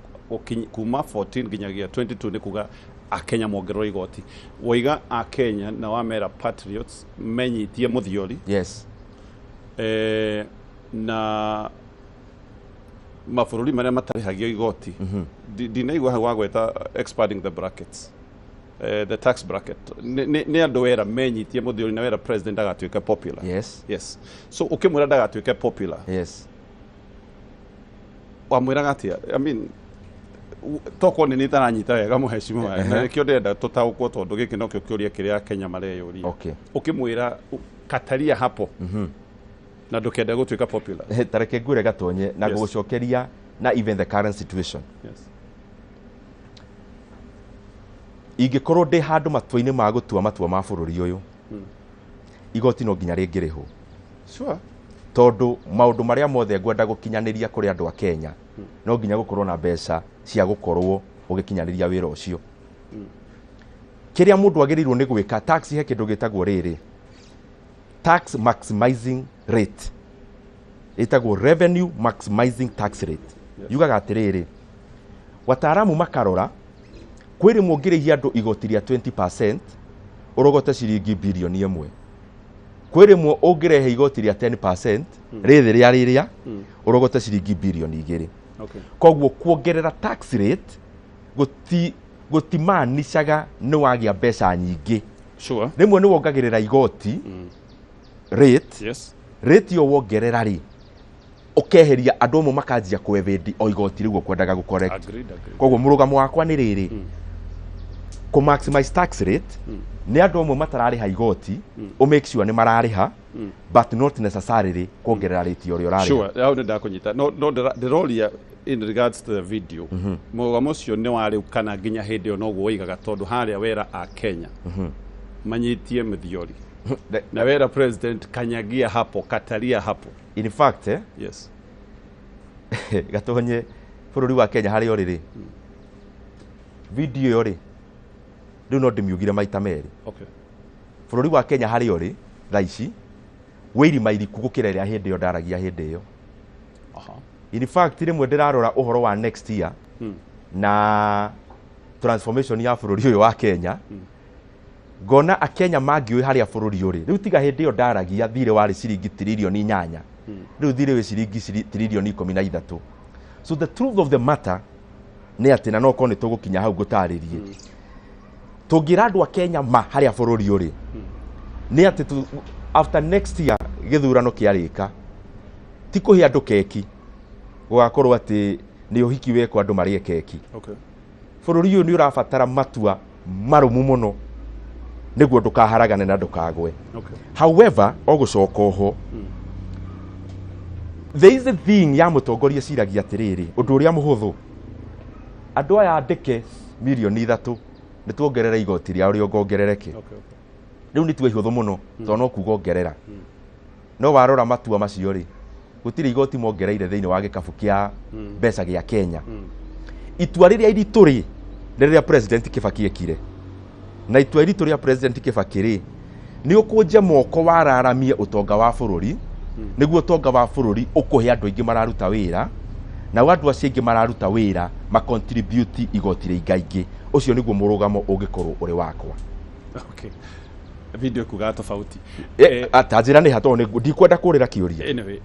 kuma 14 nginyagia 22 nĩ kuga akenya mongererwo igoti. Waiga akenya na wamera patriots menyitie mũthiori. Na mabũrũri marĩa matarĩhagio igoti, ndinaigua hau wagweta expanding the brackets. The tax bracket nĩ andũ wera menyitie mũthiori na wera president agatuĩka popular. Yes. Yes, so ũkĩmwĩra ndagatuĩke popular, wamwĩraga atĩa? I mean, tokorwo nĩ nitaranyita wega, mũhecimiwa, na nĩkĩo ndĩrenda tũtaũkwo, tondũ gĩkĩ nokĩo kĩũria kĩrĩa Kenya mareyũria. Ũkĩmwĩra kataria hapo na ndũkende gũtuĩka popular. Tareke ngwĩre, Gatonye, na gũgũcokeria na even the current situation, ingĩkorwo ndĩ handũ matua-inĩ ma gũtua matua ma bũrũri ũyũ, igoti no nginya rĩngĩrĩhwo, tondũ maũndũ marĩa mothe ngwenda gũkinyanĩria kũrĩ andũ a Kenya, no nginya gũkorwo na mbeca cia gũkorwo ũgĩkinyanĩria wĩra ũcio. Kĩrĩa mũndũ agĩrĩirwo nĩ gwĩka, tax, he kĩndũ gĩtagwo rĩrĩ tax maximizing rate, ĩtagwo revenue maximizing tax rate. Yugaga atĩrĩrĩ, wataaramu makarora kwĩ rĩmwe ũngĩrĩhia andũ igoti rĩa 20% ũrogote ciringi birioni 1, kwĩ rĩmwe ũngĩrehe igoti rĩa 10% rĩthĩ rĩa rĩrĩa ũrogote ciringi birioni 2. Koguo kuongerera tax rate gũtimaanicaga nĩ wagĩa mbeca nyingĩ. Rĩmwe nĩ wongagĩrĩra igoti rate, rate ĩyo wongerera rĩ, ũkeheria andũ amwe makanjia kwevĩndi o igoti rĩu ũkwendaga gũ correct. Agreed, agreed. Koguo mũrũgamo wakwa nĩ rĩrĩ, kũ maximize tax rate nĩ andũ amwe matararĩha igoti, ũ make sure nĩ mararĩha, but not necessarily kuongerera rate ũrĩa ũrarĩha. Sure, hau nĩ ndakũnyita, no ndĩroria in regards to the video, mũrũgamo ũcio nĩ wa rĩu kana nginya hĩndĩ ĩyo noguo woigaga? Tondũ harĩa wera a Kenya manyitie mĩthiori na wera president kanyagia hapo, kataria hapo. In fact, Gatonye, bũrũri wa Kenya harĩa ũrĩ rĩ, video ĩyo rĩ, rĩu no ndĩmiugire maita merĩ. Bũrũri wa Kenya harĩa ũrĩ thaa ici wĩ irima iriku gũkĩra ĩrĩa hĩndĩ ĩyo ndaragia hĩndĩ ĩyo. In fact, rĩmwe ndĩrarora ũhoro wa next year na transformation ya bũrũri ũyũ wa Kenya, ngona akenya mangĩũĩ harĩa bũrũri ũrĩ rĩu. Tiga hĩndĩ ĩyo ndaragia thirĩ warĩ ciringi tiririoni 8, rĩu thirĩ wĩ ciringi tiririoni 13. So the truth of the matter nĩ atĩ, na no korwo nĩ tũgũkinya hau ngũtarĩrie, tũngĩra andũ a Kenya ma harĩa bũrũri ũrĩ nĩ atĩ after next year gĩthurano kĩarĩka, ti kũhe andũ keki, gũgakorwo atĩ nĩ ũhiki wekwo andũ marĩe keki. Bũrũri ũyũ nĩ ũrabatara matua marũmu mũno nĩguo ndũkaharagane na ndũkagwe. However, o gũcoka oho, the easy thing ya mũtongoria ciragia atĩrĩrĩ, ũndũ ũrĩa mũhũthũ, andũ aya andĩke mirioni 3 nĩ tuongerere igoti rĩao rĩongongerereke. Rĩu nĩ itua ihũthũ mũno, tondũ no kuga ongerera. No warora matua macio rĩ, gũtirĩ igoti mongereire thĩinĩ wa gĩkabu kĩa mbeca gĩa Kenya. Itua rĩrĩa iritũ rĩ, nĩ rĩrĩa President Kibaki ekire, na itua iritũ rĩa President Kibaki rĩ, nĩ ũkũnje moko wararamie ũtonga wa bũrũri, nĩguo ũtonga wa bũrũri ũkũhe andũ aingĩ mararuta wĩra, nao andũ acio aingĩ mararuta wĩra macontribute igoti rĩingaingĩ. Ũcio nĩguo mũrũgamo ũngĩkorwo ũrĩ wakwa. Okay. Video kuga tofauti. Ta njĩra nĩ ha, tondũ ndikwenda kũrĩra kĩũria. Anyway,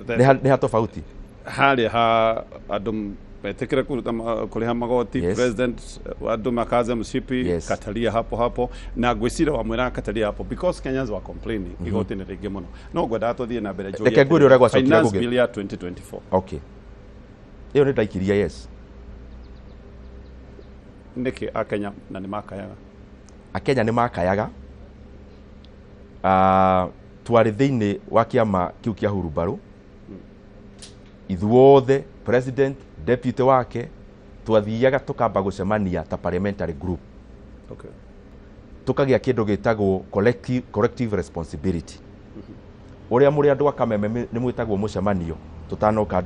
Nĩ ha tofauti? Harĩa ha andũ metĩkĩre kũruta kũrĩha magoti, president andũ makaze mshipi, kataria hapo hapo, na ngwĩciria wamwĩra kataria hapo because Kenyans were complaining igoti nĩ rĩingĩ mũno. No ngwendaga tũthiĩ na mbere njũrie Reke ngwĩre ũrĩa gwacokire. Finance bill ya 2024. Okay, ĩyo nĩ ndaikiria, yes. Nĩkĩ akenya na nĩ makayaga? Akenya nĩ makayaga. Twarĩ thĩinĩ wa kĩama kĩu kĩa hurumbarũ ithuothe, president, deputy wake, twathiaga tũkamba gũcemania ta parliamentary group, tũkagĩa kĩndũ gĩtagwo collective responsibility. Ũrĩa mũrĩ andũ a Kameme nĩ mwĩtagwo mũcemanio tũtanoka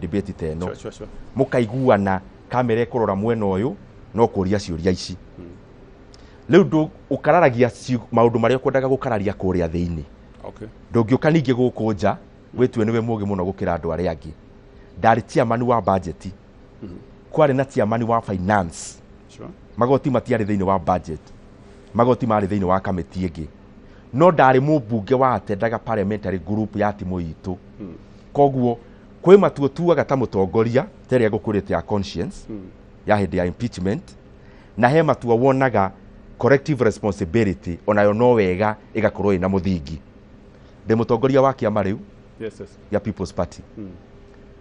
debate ta ĩno, mũkaiguana kamera ĩkũrora mwena ũyũ no kũria ciũria ici. Rĩu ũkararagia maũndũ marĩa ũkwendaga gũkararia kũrĩa thĩinĩ. Ndũngĩũka ningĩ gũkũ nja wĩtue nĩwe mũgĩ mũno gũkĩra andũ arĩa angĩ. Ndarĩ chairman wa budget, kwarĩ na chairman wa finance. Magoti matiarĩ thĩinĩ wa budget, magoti marĩ thĩinĩ wa kamĩtĩ ĩngĩ, no ndarĩ mũmbunge wa atendaga parliamentary group ya timũ itũ. Koguo kwĩ matua tuaga ta mũtongoria, ta ĩrĩa ngũkwĩrĩte ya conscience ya hĩndĩ ya impeachment, na he matua wonaga Collective responsibility onayo no wega ĩgakorwo ĩna mũthingi. Ndĩ mũtongoria wa kĩama rĩu ya People's Party.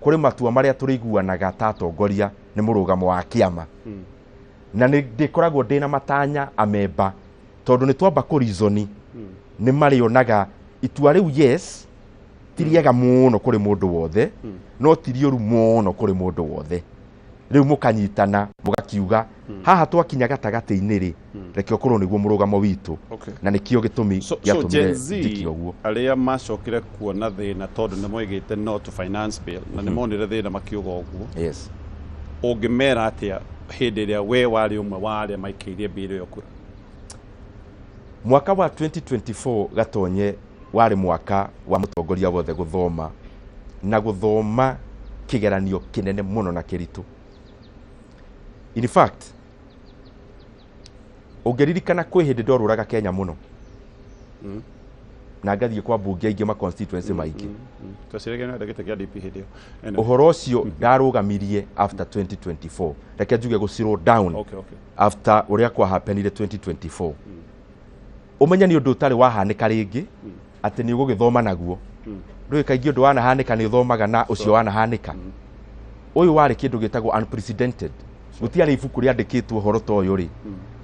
Kũrĩ matua marĩa tũrĩiguanaga ta atongoria nĩ mũrũgamo wa kĩama. Na nĩ ndĩkoragwo ndĩna matanya amemba tondũ nĩ twamba kũrizoni nĩ marĩonaga itua rĩu, yes, ti rĩega mũno kũrĩ mũndũ wothe, no ti rĩũru mũno kũrĩ mũndũ wothe. Rĩu mũkanyitana mũgakiuga haha twakinya gatagatĩ-inĩ rĩ, reke ũkorwo nĩguo mũrũgamo witũ. Na nĩkĩo gĩtũmi So gĩatũmire Gen Z njĩke ũguo. Arĩa macokire kuona thĩna tondũ nĩ moigĩte no to finance bill na nĩ monire thĩna makiuga ũguo, ũngĩmera atĩa hĩndĩ ĩrĩa we warĩ ũmwe wa arĩa maikĩirie bill ĩyo kura? Mwaka wa 2024, Gatonye, warĩ mwaka wa mũtongoria wothe gũthoma na gũthoma kĩgeranio kĩnene mũno na kĩritũ. In fact, ũngĩririkana kwĩ hĩndĩ ndorũraga Kenya mũno na ngathiĩ kwa mbunge aingĩ ma constituency maingĩ. Twaciragia nĩ gĩtĩ kĩa DP hĩndĩ ĩyo. Anyway, Ũhoro ũcio ndarũgamirie after 2024, reke njuge gũ slow down after ũrĩa kwahapenire 2024. Ũmenye nĩ ũndũ ũtarĩ wahanĩka rĩngĩ atĩ nĩ ũgũgĩthoma naguo. Ndũĩ kaingĩ ũndũ wanahanĩka nĩ ũthomaga na ũcio wanahanĩka. Ũyũ warĩ kĩndũ gĩtagwo unprecedented. Gũtiarĩ ibuku rĩandĩkĩtwo ũhoro ta ũyũ rĩ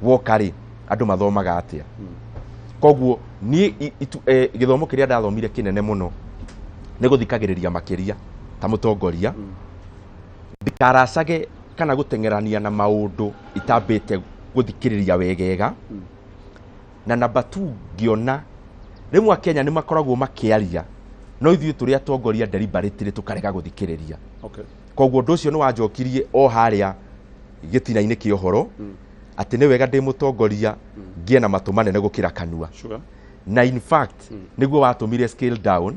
woka rĩ andũ mathomaga atĩa. Koguo niĩ gĩthomo kĩrĩa ndathomire kĩnene mũno nĩ gũthikagĩrĩria makĩria ta mũtongoria, ndikaracage kana gũteng'erania na maũndũ itambĩte gũthikĩrĩria wegega. Na namba 2, ngĩona rĩmwe Akenya nĩ makoragwo makĩaria no ithuĩ tũrĩ atongoria deliberately tũkarega gũthikĩrĩria. Koguo ũndũ ũcio nĩ wanjokirie o harĩa gĩtina-inĩ kĩa ũhoro atĩ nĩ wega ndĩ mũtongoria ngĩe na matũ manene gũkĩra kanua. Na in fact nĩguo watũmire scale down,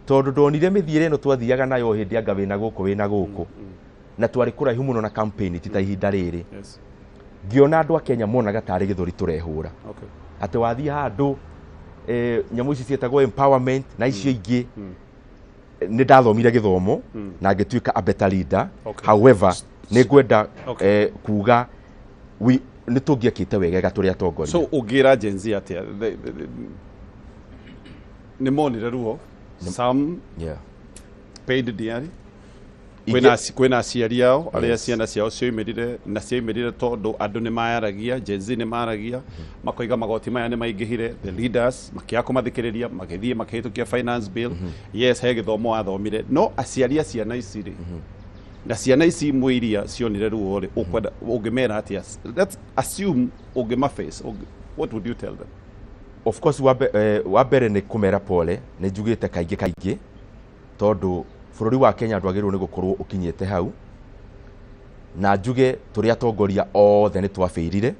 tondũ ndonire mĩthiĩre ĩno twathiaga nayo hĩndĩ anga wĩna gũkũ wĩna gũkũ na twarĩ kũraihu mũno na campaign ti ta ihinda rĩrĩ. Ngĩona andũ a Kenya monaga tarĩ gĩthũri tũrehũra atĩ wathiĩ handũ nyamũ ici ciĩtagwo empowerment na icio ingĩ. Nĩ ndathomire gĩthomo na ngĩtuĩka a better leader. However, nĩ ngwenda kuga nĩ tũngĩekĩte wegega tũrĩ atongoria. So ũngĩra Gen Z atĩa? Nĩ monire ruo, some paid dearly. Kwĩna aciari ao arĩa ciana ciao cioimĩrire na cioimĩrire tondũ andũ nĩ mayaragia, Gen Z nĩ maragia makoiga magoti maya nĩ maingĩhire. The leaders makĩaga kũmathikĩrĩria, magĩthiĩ makĩhĩtũkia finance bill. Yes, he gĩthomo wathomire, no aciari a ciana ici rĩ na ciana ici imwe iria cionire ruo rĩ, ũkwenda ũngĩmera atĩa? Let's assume ũngĩmaface, what would you tell them? Of course, wa mbere nĩ kũmera pole. Nĩ njugĩte kaingĩ kaingĩ tondũ bũrũri wa Kenya ndwagĩrĩirwo nĩ gũkorwo ũkinyĩte hau, na njuge tũrĩ atongoria othe nĩ twabĩirire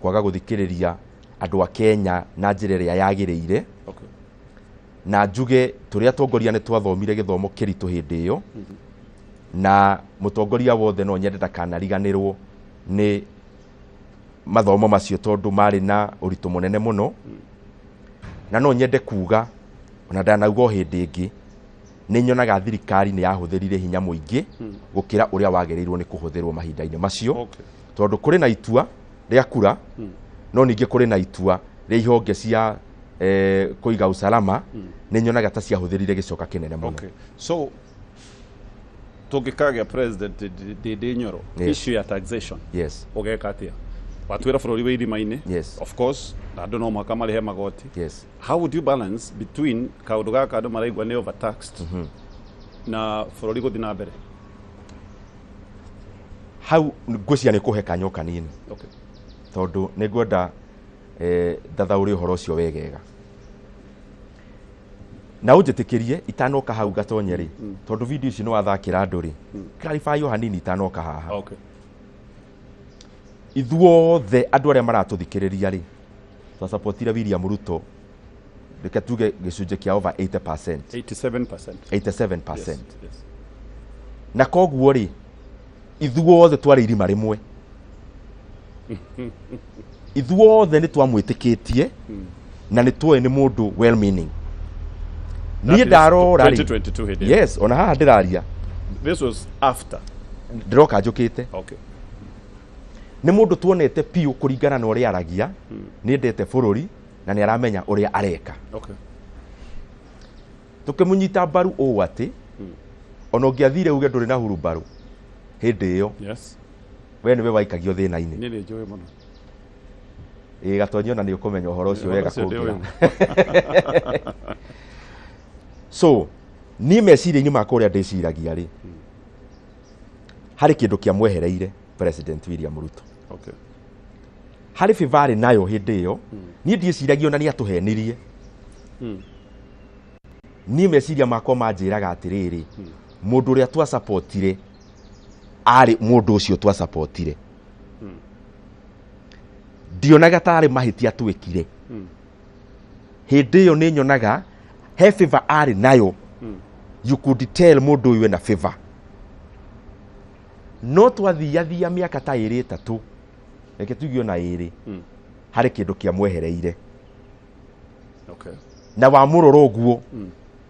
kwaga gũthikĩrĩria andũ a Kenya na njĩra ĩrĩa yagĩrĩire. Na njuge tũrĩ atongoria nĩ twathomire gĩthomo kĩritũ hĩndĩ ĩyo, na mũtongoria wothe no nyende ndakanariganĩrwo nĩ mathomo macio tondũ marĩ na ũritũ mũnene mũno. Na no nyende kuga ona ndanauga o hĩndĩ ĩngĩ, nĩ nyonaga thirikari nĩ yahũthĩrire hinya mũingĩ gũkĩra ũrĩa wagĩrĩirwo nĩ kũhũthĩrwo mahinda-inĩ macio, tondũ kũrĩ na itua rĩa kura, no ningĩ kũrĩ na itua rĩa ihonge cia kũiga usalama. Nĩ nyonaga ta ciahũthĩrire gĩcoka kĩnene mũno. Okay. So tũngĩkagĩa president Ndindi Nyoro, issue ya taxation, ũgeka atĩa? Watwĩra bũrũri wĩ irima-inĩ. Of course, na andũ no mũhaka marĩhe magoti. How would you balance between kaũndũ gaka andũ maraigua nĩ overtaxed na bũrũri gũthiĩ na mbere? Hau ngwĩciria nĩ kũhe kanya o kanini tondũ nĩ ngwenda ndathaũre ũhoro ũcio wegega na ũnjĩtĩkĩrie itanoka hau, Gatonye rĩ, tondũ video ici nĩ wathakĩra andũ rĩ, clarify o hanini itanoka haha. Ithuothe andũ arĩa maratũthikĩrĩria rĩ, twasapotire William Ruto, reke tuge gĩcunjĩ kĩa over 80%. 87%. 87%. Yes. Na koguo rĩ, ithuothe twarĩ irima rĩmwe, ithuothe nĩ twamwĩtĩkĩtie na nĩ tuoĩ nĩ mũndũ well meaning. That Niĩ is ndarora rĩ, 2022 hĩndĩ ĩyo. Yes, ona haha ndĩraria. This was after. Ndĩroka njũkĩte. Nĩ mũndũ tuonete piũ kũringana na ũrĩa aragia, nĩ endete bũrũri na nĩ aramenya ũrĩa areka. Tũkĩmũnyita mbaru ũũ atĩ ona ũngĩathire uge ndũrĩ na hurumbarũ hĩndĩ ĩyo, we nĩwe waikagio thĩna-inĩ. Niĩ nĩ njũĩ mũno. Ĩĩ, Gatonyi, ona nĩ ũkũmenya ũhoro ũcio wega Ũhoro ũcio kũngĩra. Ndĩũĩ. So niĩ meciria-inĩ makwa ũrĩa ndĩciragia rĩ, harĩ kĩndũ kĩamwehereire President William Ruto. Harĩ favor arĩ nayo hĩndĩ ĩyo. Niĩ ndiĩciragia ona nĩ atũhenirie. Niĩ meciria makwa manjĩraga atĩrĩrĩ, mũndũ ũrĩa twasapotire arĩ mũndũ ũcio twasapotire, ndionaga tarĩ mahĩtia twĩkire hĩndĩ ĩyo. Nĩ nyonaga he favor arĩ nayo. You could tell mũndũ ũyũ ena favor, no twathiathia mĩaka ta ĩrĩ ĩtatũ, reke tuge ona ĩrĩ, harĩ kĩndũ kĩamwehereire. Na wamũrora ũguo,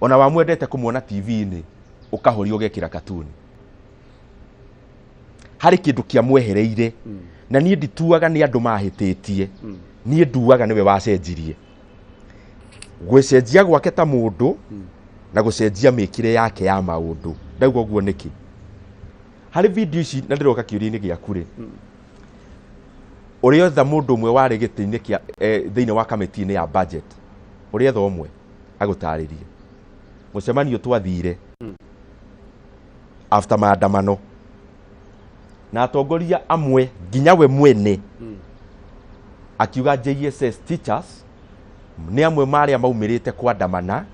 ona wamwendete kũmuona TV-inĩ, ũkahoria ũgekĩra katuni. Harĩ kĩndũ kĩamwehereire, na niĩ ndituaga nĩ andũ mahĩtĩtie. Niĩ nduaga nĩwe wacenjirie gwĩcenjia gwake ta mũndũ na gũcenjia mĩkĩre yake ya maũndũ. Ndauga ũguo nĩkĩ? Harĩ video ici, na ndĩroka kĩũria-inĩ gĩaku rĩ, ũrĩa etha mũndũ ũmwe warĩ gĩtĩ-inĩ kĩa thĩinĩ wa kamĩtĩ-inĩ ya budget, ũrĩa etha ũmwe agũtarĩrie mũcemanio twathire after maandamano na atongoria amwe, nginya we mwene akiuga JSS teachers nĩ amwe marĩa maumĩrĩte kwandamana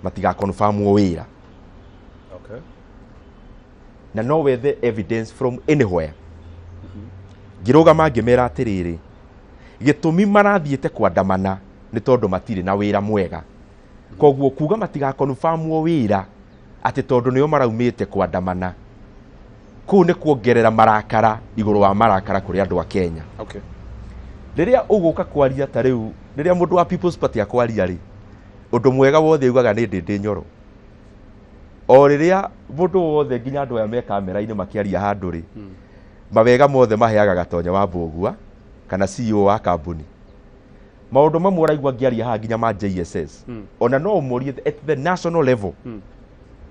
matigakonfamwo wĩra. Na no wethe evidence from anywhere. Ngĩrũgama ngĩmera atĩrĩrĩ, gĩtũmi marathiĩte kwandamana nĩ tondũ matirĩ na wĩra mwega. Koguo kuga matigakonfamwo wĩra atĩ tondũ nĩo maraumĩte kwandamana kũu nĩ kuongerera marakara igũrũ wa marakara kũrĩ andũ a Kenya. Rĩrĩa ũgũka kwaria ta rĩu, rĩrĩa mũndũ wa People's Party akwaria rĩ, ũndũ mwega wothe augaga nĩ Ndĩndĩ Nyoro. O rĩrĩa mũndũ wothe, nginya andũ aya me kamera-inĩ makĩaria handũ rĩ, mawega mothe maheaga Gatonye wa Mbũgua kana CEO wa kambuni. Maũndũ mamwe ũraigua ngĩaria haha nginya ma JSS, ona no ũmũrie at the national level,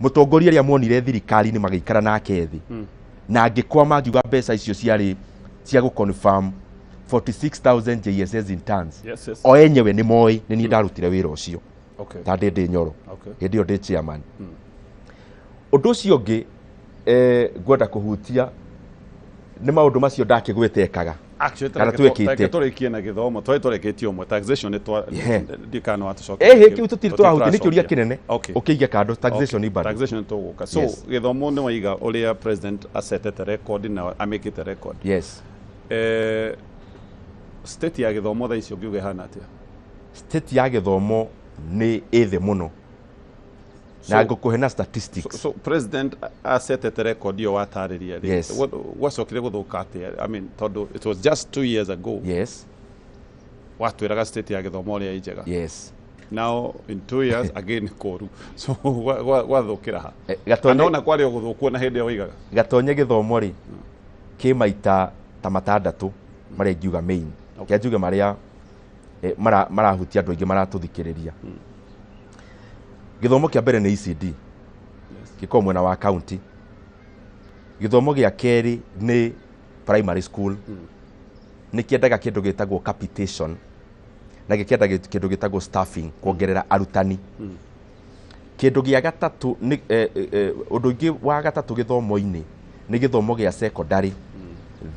mũtongoria ũrĩa muonire thirikari-inĩ magĩikara nake thĩ na angĩkwama ngiuga mbeca icio ciarĩ cia gũ-confirm 46,000 JSS interns, o enyewe nĩ moĩ nĩ niĩ ndarutire wĩra ũcio ta Ndĩndĩ Nyoro hĩndĩ ĩyo ndĩ chairman. Ũndũ ũcio ũngĩ ngwenda kũhutia nĩ maũndũ macio ndakĩgwĩte ekaga Actually, kana twĩkĩte. Reke tũrĩkie na gĩthomo. Twari tũrĩkĩtie ũmwe, taxation nĩ twa ndikana watũcokia. Ĩhĩ, kĩu tũtirĩ tũrahutia, nĩ kĩũria kĩnene. Ũkĩige kando taxation bado. Taxation tũgũka. So gĩthomo nĩ waiga ũrĩa president asetete record na amĩkĩte record. State ya gĩthomo thaa ici ũngiuga ĩhana atĩa? State ya gĩthomo nĩ ĩthĩ mũno na ngũkũhe na statistics. So president asetete record ĩyo watarĩria rĩ, gwacokire gũthũka atĩa? I mean, tondũ it was just 2 years ago watwĩraga state ya gĩthomo ũrĩa ĩ njega. Now in 2 years again kũru. So gwathũkĩra ha? Gatonye, Kana ona kwarĩ o gũthũkuo na hĩndĩ ĩyo waigaga? Gatonye, gĩthomo rĩ kĩ maita ta matandatũ marĩa ingiuga main. Kĩa njuge marĩa marahutia andũ aingĩ maratũthikĩrĩria. Gĩthomo kĩa mbere nĩ ECD, gĩkoragwo mwena wa county. Gĩthomo gĩa kerĩ nĩ primary school, nĩ kĩendaga kĩndũ gĩtagwo capitation na gĩkĩenda kĩndũ gĩtagwo staffing, kuongerera arutani. Kĩndũ gĩa gatatũ nĩ ũndũ ũngĩ wa gatatũ gĩthomo-inĩ nĩ gĩthomo gĩa secondary,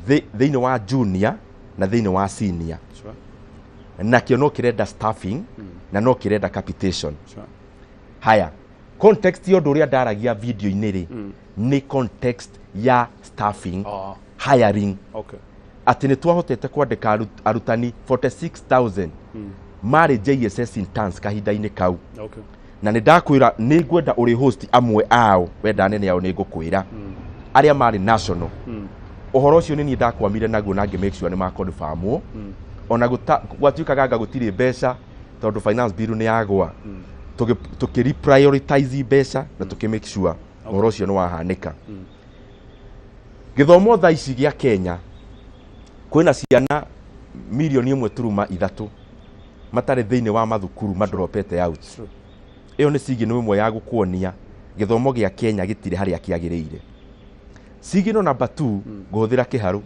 thĩinĩ wa junior na thĩinĩ wa senior. Nakĩo no kĩrenda staffing na no kĩrenda capitation. Haya, context ya ũndũ ũrĩa ndaragia video-inĩ rĩ, nĩ context ya staffing, hiring, atĩ nĩ twahotete kwandĩka arutani 46,000 marĩ JSS interns kahinda-inĩ kau. Na nĩ ndakwĩra nĩ ngwenda ũrĩ host amwe ao, wenda nene ao nĩ ngũkwĩra arĩa marĩ national. Ũhoro ũcio nĩ niĩ ndakwamire naguo na ngĩ make sure nĩ makonfamwo, ona gwatuĩkaga anga gũtirĩ mbeca tondũ finance bill nĩ yagwa, tũkĩ reprioritize mbeca na tũkĩ make sure ũhoro ũcio nĩ wahanĩka. Gĩthomo thaa ici gĩa Kenya Kwĩna ciana 1.3 million matarĩ thĩinĩ wa mathukuru, madropete out. Ĩyo nĩ signal ĩmwe ya gũkuonia gĩthomo gĩa Kenya gĩtirĩ harĩa kĩagĩrĩire. Signal number 2, ngũhũthĩra kĩharũ.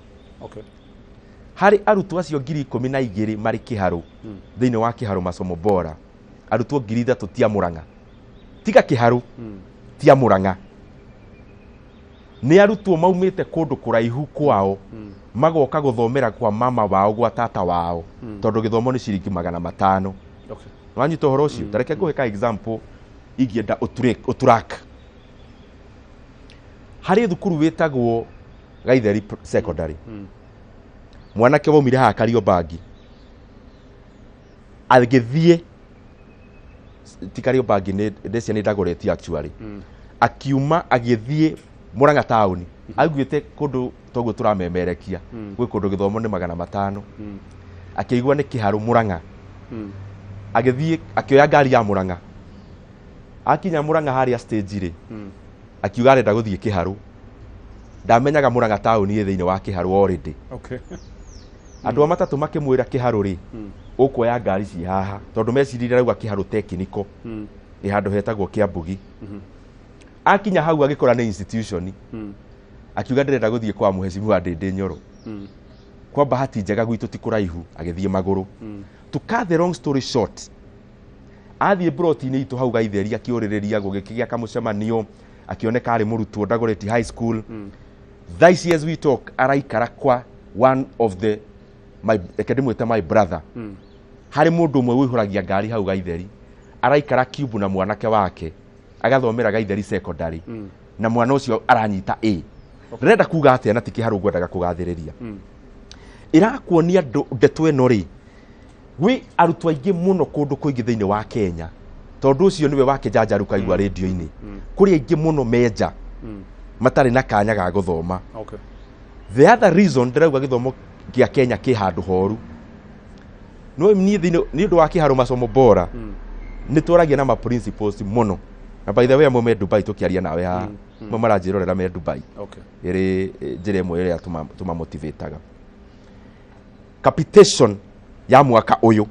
Harĩ arutwo acio 12,000 marĩ kĩharũ, thĩinĩ wa kĩharũ masomo bora, arutwo 3,000 tia Mũrang'a, tiga kĩharũ, tia Mũrang'a, nĩ arutwo maumĩte kũndũ kũraihu kwao, magoka gũthomera kwa mama wao, gwa tata wao, tondũ gĩthomo nĩ ciringi 500. Wanyita ũhoro ũcio? Ta reke ngũhe ka example ingĩenda ũtrack. Harĩ thukuru wĩtagwo Gaitheri Secondary. Mwanake waumire haha Kariobangi agĩthiĩ, ti Kariobangi, nĩ ndĩcia nĩ Dagoretti actually, akiuma agĩthiĩ Murang'a taũni, aiguĩte kũndũ toguo tũramemerekia gwĩ kũndũ gĩthomo nĩ 500, akĩigua nĩ kĩharũ Murang'a, agĩthiĩ akĩoya ngari ya Murang'a. Akinya Murang'a harĩa stage rĩ, akiuga arenda gũthiĩ kĩharũ. Ndamenyaga Murang'a taũni ĩ thĩinĩ wa kĩharũ already. Andũ a matatũ makĩmwĩra kĩharũ rĩ, ũkuoya ngari ci haha, tondũ meciririe arauga kĩharũ technical ĩ handũ hetagwo Kĩambugi. Akinya hau agĩkora nĩ institution. Akiuga ndĩrenda gũthiĩ kwa Mheshimiwa Ndĩndĩ Nyoro. Kwa bahati njega gwitũ ti kũraihu, agĩthiĩ magũrũ. To cut the long story short, athiĩ broti-inĩ itũ hau Gaitheri, akĩũrĩrĩria, gũgĩkĩgĩa kamũcemanio, akĩoneka arĩ mũrutwo Dagoretti High School. Thaa ici as we talk araikara kwa one of the my, reke ndĩmwĩte my brother, harĩ mũndũ ũmwe wĩihũragia ngari hau Gaitheri, araikara cube na mwanake wake, agathomera Gaitheri Secondary, na mwana ũcio aranyita A. Ndĩrenda kuga atĩa? Na ti kĩharũ ngwendaga kũgathĩrĩria, ĩrakuonia ndeto ĩno rĩ, gwĩ arutwo aingĩ mũno kũndũ kũingĩ thĩinĩ wa Kenya, tondũ ũcio nĩwe wakĩnjanjaruka igua rĩndio-inĩ, kũrĩ aingĩ mũno menja matarĩ na kanya ga gũthoma. The other reason ndĩrauga gĩthomo gĩa Kenya kĩ handũ horu, no niĩ thĩinĩ nĩ ũndũ wa kĩharo masomo bora, nĩ twaragia na ma principals mũno, na by the way amwe me Dubai, tũkĩaria nawe haha, amwe maranjĩrorera me Dubai. Ĩrĩ njĩra ĩmwe ĩrĩa tũmamotivataga. Capitation ya mwaka ũyũ,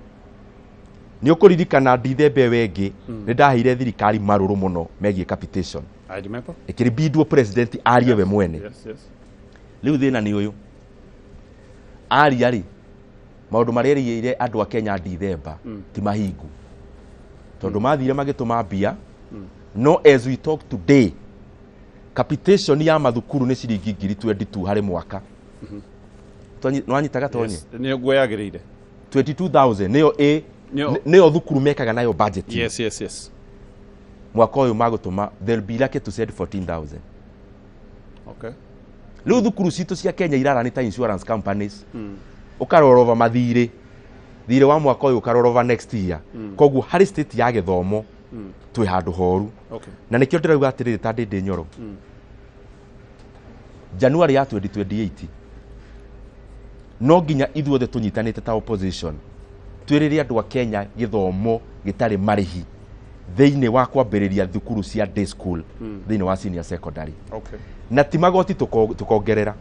nĩ ũkũririkana ndithemba ĩyo ĩngĩ nĩ ndaheire thirikari marũrũ mũno megiĩ capitation. I remember. Ĩkĩribindwo president arie we mwene. Rĩu thĩna nĩ ũyũ, aria rĩ, maũndũ marĩa erĩire andũ a Kenya ndithemba ti mahingu, tondũ mathire magĩtũma mbia. No as we talk today, capitation ya mathukuru nĩ ciringi 22,000 harĩ mwaka. Nĩwanyita, Gatonye? Yes. Nĩ ũguo yagĩrĩire. 22,000 nĩyo ĩ nĩyo thukuru mekaga nayo budget. Yes. Mwaka ũyũ magũtũma, they'll be lucky to send 14,000. Rĩu thukuru citũ cia Kenya irara ta insurance companies, ũkarorova mathirĩ, thirĩ wa mwaka ũyũ ũkarorova next year. Koguo harĩ state ya gĩthomo twĩ handũ horu. Na nĩkĩo ndĩrauga atĩrĩrĩ, ta Ndĩndĩ Nyoro, January ya 2028 no nginya ithuothe tũnyitanĩte ta opposition twĩrĩre andũ a Kenya gĩthomo gĩtarĩ marĩhi thĩinĩ wa kwambĩrĩria thukuru cia day school thĩinĩ wa senior secondary. Na ti magoti tũkongerera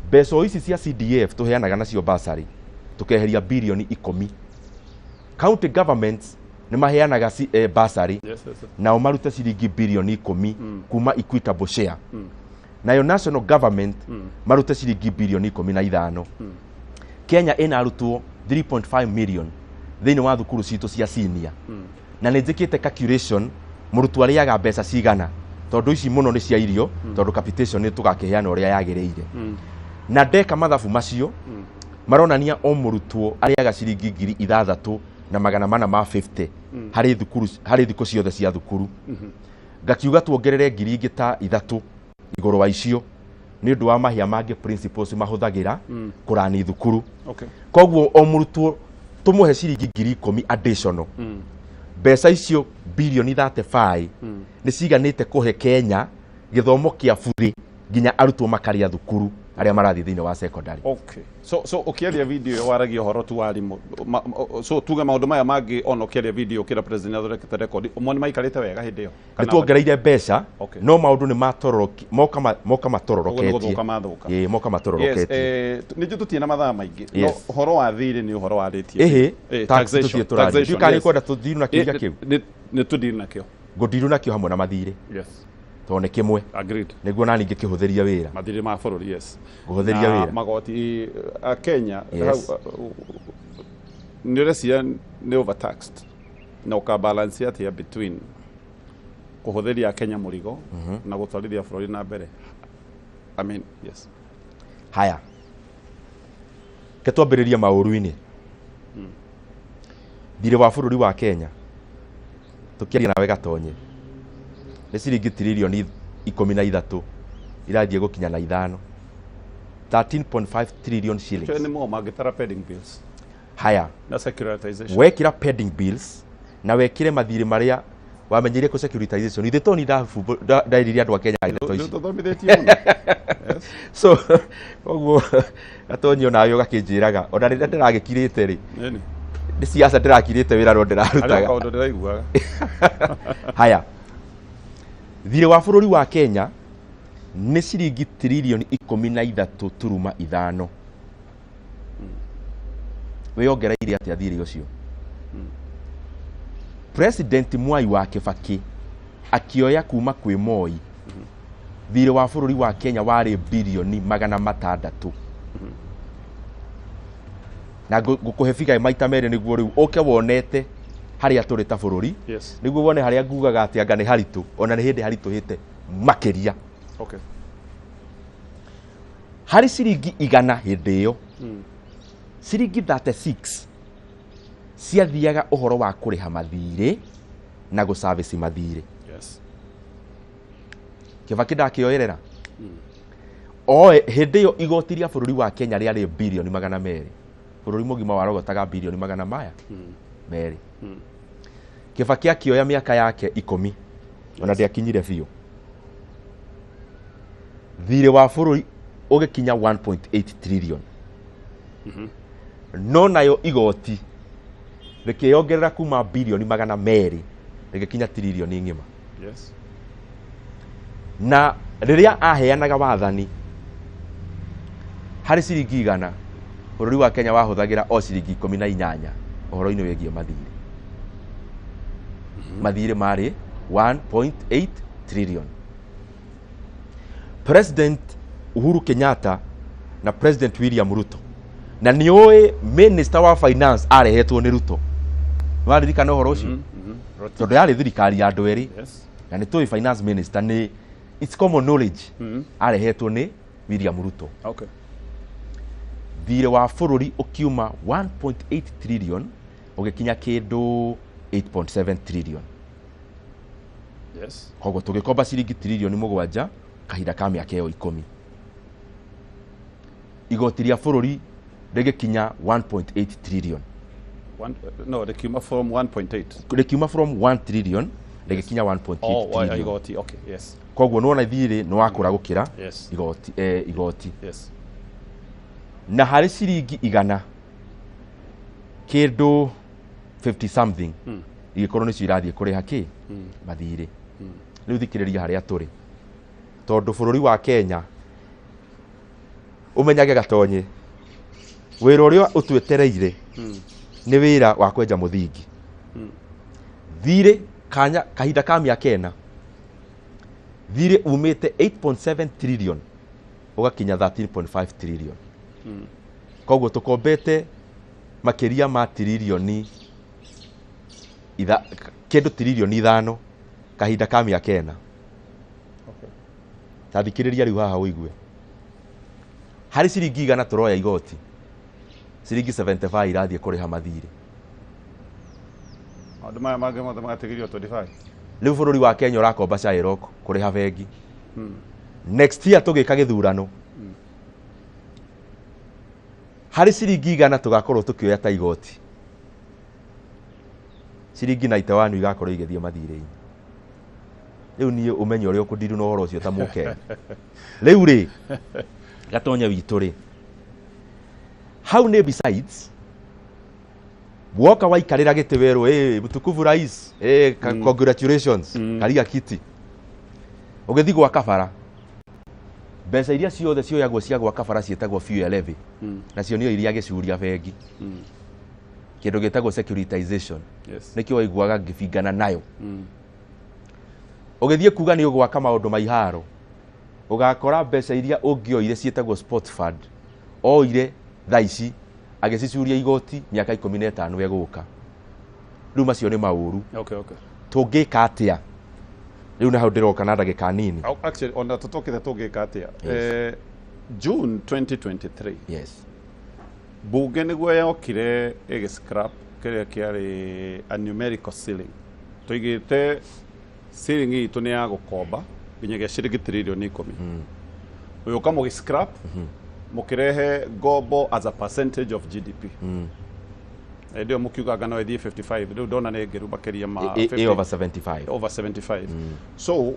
mbeca o ici cia CDF tũheanaga nacio bursary, tũkeheria 10 bilioni. County governments nĩ maheanaga bursary, nao marute ciringi 10 bilioni kuma equitable share, nayo national government marute ciringi 15 bilioni. Kenya ĩna arutwo 3.5 million thĩinĩ wa thukuru citũ cia senior, na nĩ njĩkĩte calculation mũrutwo arĩaga mbeca cigana, tondũ ici mũno nĩ cia irio, tondũ capitation nĩ tũgakĩheana ũrĩa yagĩrĩire. Na ndeka mathabu macio, maronania o mũrutwo arĩaga ciringi 6450 harĩ thukuru, harĩ thikũ ciothe cia thukuru. Ngakiuga tuongerere ngiri ingĩ ta ithatũ igũrũ wa icio nĩ ũndũ wa mahĩa mangĩ principals mahũthagĩra kũrani thukuru. Koguo o mũrutwo tũmũhe ciringi 10,000 additional. Mbeca icio 35 bilioni nĩ ciganĩte kũhe Kenya gĩthomo kĩa burĩ nginya arutwo makarĩa thukuru. Arĩa marathiĩ thĩinĩ wa secondary. Okay. So ũkĩaria video ĩyo waragia ũhoro tu wa arimũ. So tuge maũndũ maya mangĩ ona ũkĩaria video ũkĩra president athondekete record, mo nĩ maikarĩte wega hĩndĩ ĩyo? Nĩ tuongereire mbeca. No maũndũ nĩ matororoki moka moka Ũguo nĩ matororoketie. Gũthũka mathũka. Ĩĩ, moka matororoketie. Yes, nĩ njũĩ tũtirĩ na mathaa maingĩ, no ũhoro wa thirĩ nĩ ũhoro warĩtie. Ĩhĩ. Tax. Taxation, Tũthiĩ tũraria. taxation, Ndiũĩ kana yes. nĩ kwenda tũthiru na kĩũria kĩu. Nĩ tũthiĩ nakĩo. Ngũndiru nakĩo hamwe na mathirĩ tondũ nĩ kĩmwe. Agreed. Nĩguo nani ngĩkĩhũthĩria wĩra. Mathirĩ ma bũrũri, yes. Ngũhũthĩria Na wĩra. Magoti a Kenya hau, nĩ ũreciria nĩ overtaxed na ũkabalance atĩa between kũhũthĩria Kenya mũrigo na gũtwarithia bũrũri na mbere? I mean, yes. Haya, ke twambĩrĩrie maũru-inĩ. Thirĩ wa bũrũri wa Kenya tũkĩaria nawe, Gatonye, nĩ ciringi tiririoni 13 irathiĩ gũkinya na ithano, 13.5 trillion shillings. Nĩ mo mangĩtara pending bills Haya. na securitization. Wekĩra pending bills na wekĩre mathirĩ marĩa wamenyeire kũ securitization, ithe to ni ndairirie andũ a Kenya ndeto ici. Tũthomithĩtie mũno. Yes. So koguo, Gatonyi, onawe ũgakĩnjĩraga ona rĩrĩa ndĩragĩkirĩte rĩ, Nini? Nĩ siasa ndĩrakirĩte, wĩra no Harĩ ndĩrarutaga. kaũndũ ndĩraiguaga. Haya, thirĩ wa bũrũri wa Kenya nĩ ciringi tiririoni 13.5. Wĩongereire atĩa thirĩ ũcio? President Mwai wa Kibaki akĩoya kuma kwĩ Moi, thirĩ wa bũrũri wa Kenya warĩ birioni 600. Na ngũkũhe figa maita merĩ nĩguo rĩu ũke wonete harĩa tũrĩ ta bũrũri, nĩguo wone harĩa ngugaga atĩ anga nĩ haritũ, ona nĩ hĩndĩ haritũhĩte makĩria. Harĩ ciringi 100 hĩndĩ ĩyo, ciringi 36 ciathiaga ũhoro wa kũrĩha mathirĩ na gũcabici mathirĩ. Kĩbaki ndakĩoerera oe. Hĩndĩ ĩyo igoti rĩa bũrũri wa Kenya rĩarĩ birioni 200. Bũrũri mũgima warogotaga birioni magana maya merĩ. Kĩbaki akĩoya mĩaka yake 10, ona ndĩakinyire biũ, thirĩ wa bũrũri ũgĩkinya 1.8 trillion. No nayo igoti rĩkĩongerera kuma birioni 200 rĩgĩkinya tiririoni ng'ima. Na rĩrĩa aheanaga wathani, harĩ ciringi 100 bũrũri wa Kenya wahũthagĩra o ciringi 18 ũhoro-inĩ wĩgiĩ mathirĩ. Mathirĩ marĩ 1.8 trillion. President Uhuru Kenyatta na President William Ruto, na nĩ ũĩ minister wa finance arehetwo nĩ Ruto, nĩwaririkana ũhoro ũcio? Tondũ yarĩ thirikari ya andũ erĩ. Na nĩ tũĩ finance minister nĩ, it's common knowledge, arehetwo nĩ William Ruto. Thirĩ wa bũrũri ũkiuma 1.8 trillion ũgĩkinya kĩndũ 8.7 trillion. Koguo tũgĩkomba ciringi tiririoni 7 kahinda ka mĩaka ĩyo 10. Igoti rĩa bũrũri rĩgĩkinya 1.8 trillion. One, no, rĩkiuma from 1.8. Rĩkiuma from 1 trillion rĩgĩkinya 1.8 Oh, wa trillion. Igoti. Okay. Yes. Koguo nĩwona thirĩ nĩ wakũra gũkĩra igoti, igoti. Na harĩ ciringi 100, kĩndũ 50 something igĩkorwo nĩcio irathiĩ kũrĩha kĩ mathirĩ. Rĩu thikĩrĩria harĩa tũrĩ, tondũ bũrũri wa Kenya, ũmenyage, Gatonye, wĩra ũrĩa ũtwetereire nĩ wĩra wa kwenja mũthingi. Thirĩ kanya kahinda ka mĩaka 4, thirĩ umĩte 8.7 trillion ũgakinya 13.5 trillion. Koguo tũkombete makĩria ma tiririoni kĩndũ tiririoni 5 kahinda ka mĩaka 4. Ta thikĩrĩria rĩu haha ũigue, harĩ ciringi 100 tũroya igoti, ciringi 75 irathiĩ kũrĩha mathirĩ. Maũndũ maya mangĩ mothe magatigĩrio 25. Rĩu bũrũri wa Kenya ũrakomba Shylock kũrĩha bengi. Next year tũgĩka gĩthurano, harĩ ciringi 100 tũgakorwo tũkĩoya ta igoti, ciringi 91 igakorwo igĩthiĩ mathirĩ-inĩ. Rĩu niĩ ũmenye ũrĩa ũkũndiru na ũhoro ũcio ta mũkenya. Rĩu rĩ, Gatonye witũ rĩ, hau nĩ besides woka waikarĩra gĩtĩ werwo, "Ĩ mtukufu rais, ĩ congratulations, karia kiti." Ũgĩthiĩ gwaka bara, mbeca iria ciothe cioyagwo cia gwaka bara ciĩtagwo fuel levy, nacio nĩo iria agĩcuria bengi, kĩndũ gĩtagwo securitization. Nĩkĩo waiguaga ngĩbingana nayo. Ũgĩthiĩ kuga nĩ ũgwaka maũndũ ma iharo, ũgakora mbeca iria ũngĩoire ciĩtagwo sport fund, oire thaa ici agĩcicuria igoti mĩaka 15 ĩgũka. Rĩu macio nĩ maũru. Tũngĩka atĩa rĩu? Na hau ndĩroka na ndagĩka nini. Oh, actually, ona tũtokĩte tũngĩka atĩa. June 2023, bunge nĩguo yokire ĩgĩ scrap kĩrĩa kĩarĩ a numerical ceiling. Tũigĩte ceiling itũ nĩ ya gũkomba nginyagia ciringi 10,000,000,000. Ũyũka mũgĩ scrap, mũkĩrehe ngombo as a percentage of GDP. Hĩndĩ ĩyo mũkiugaga no ĩthiĩ 55, rĩu ndona nĩ ngĩru makĩria ma 50 over 75. Over 75. So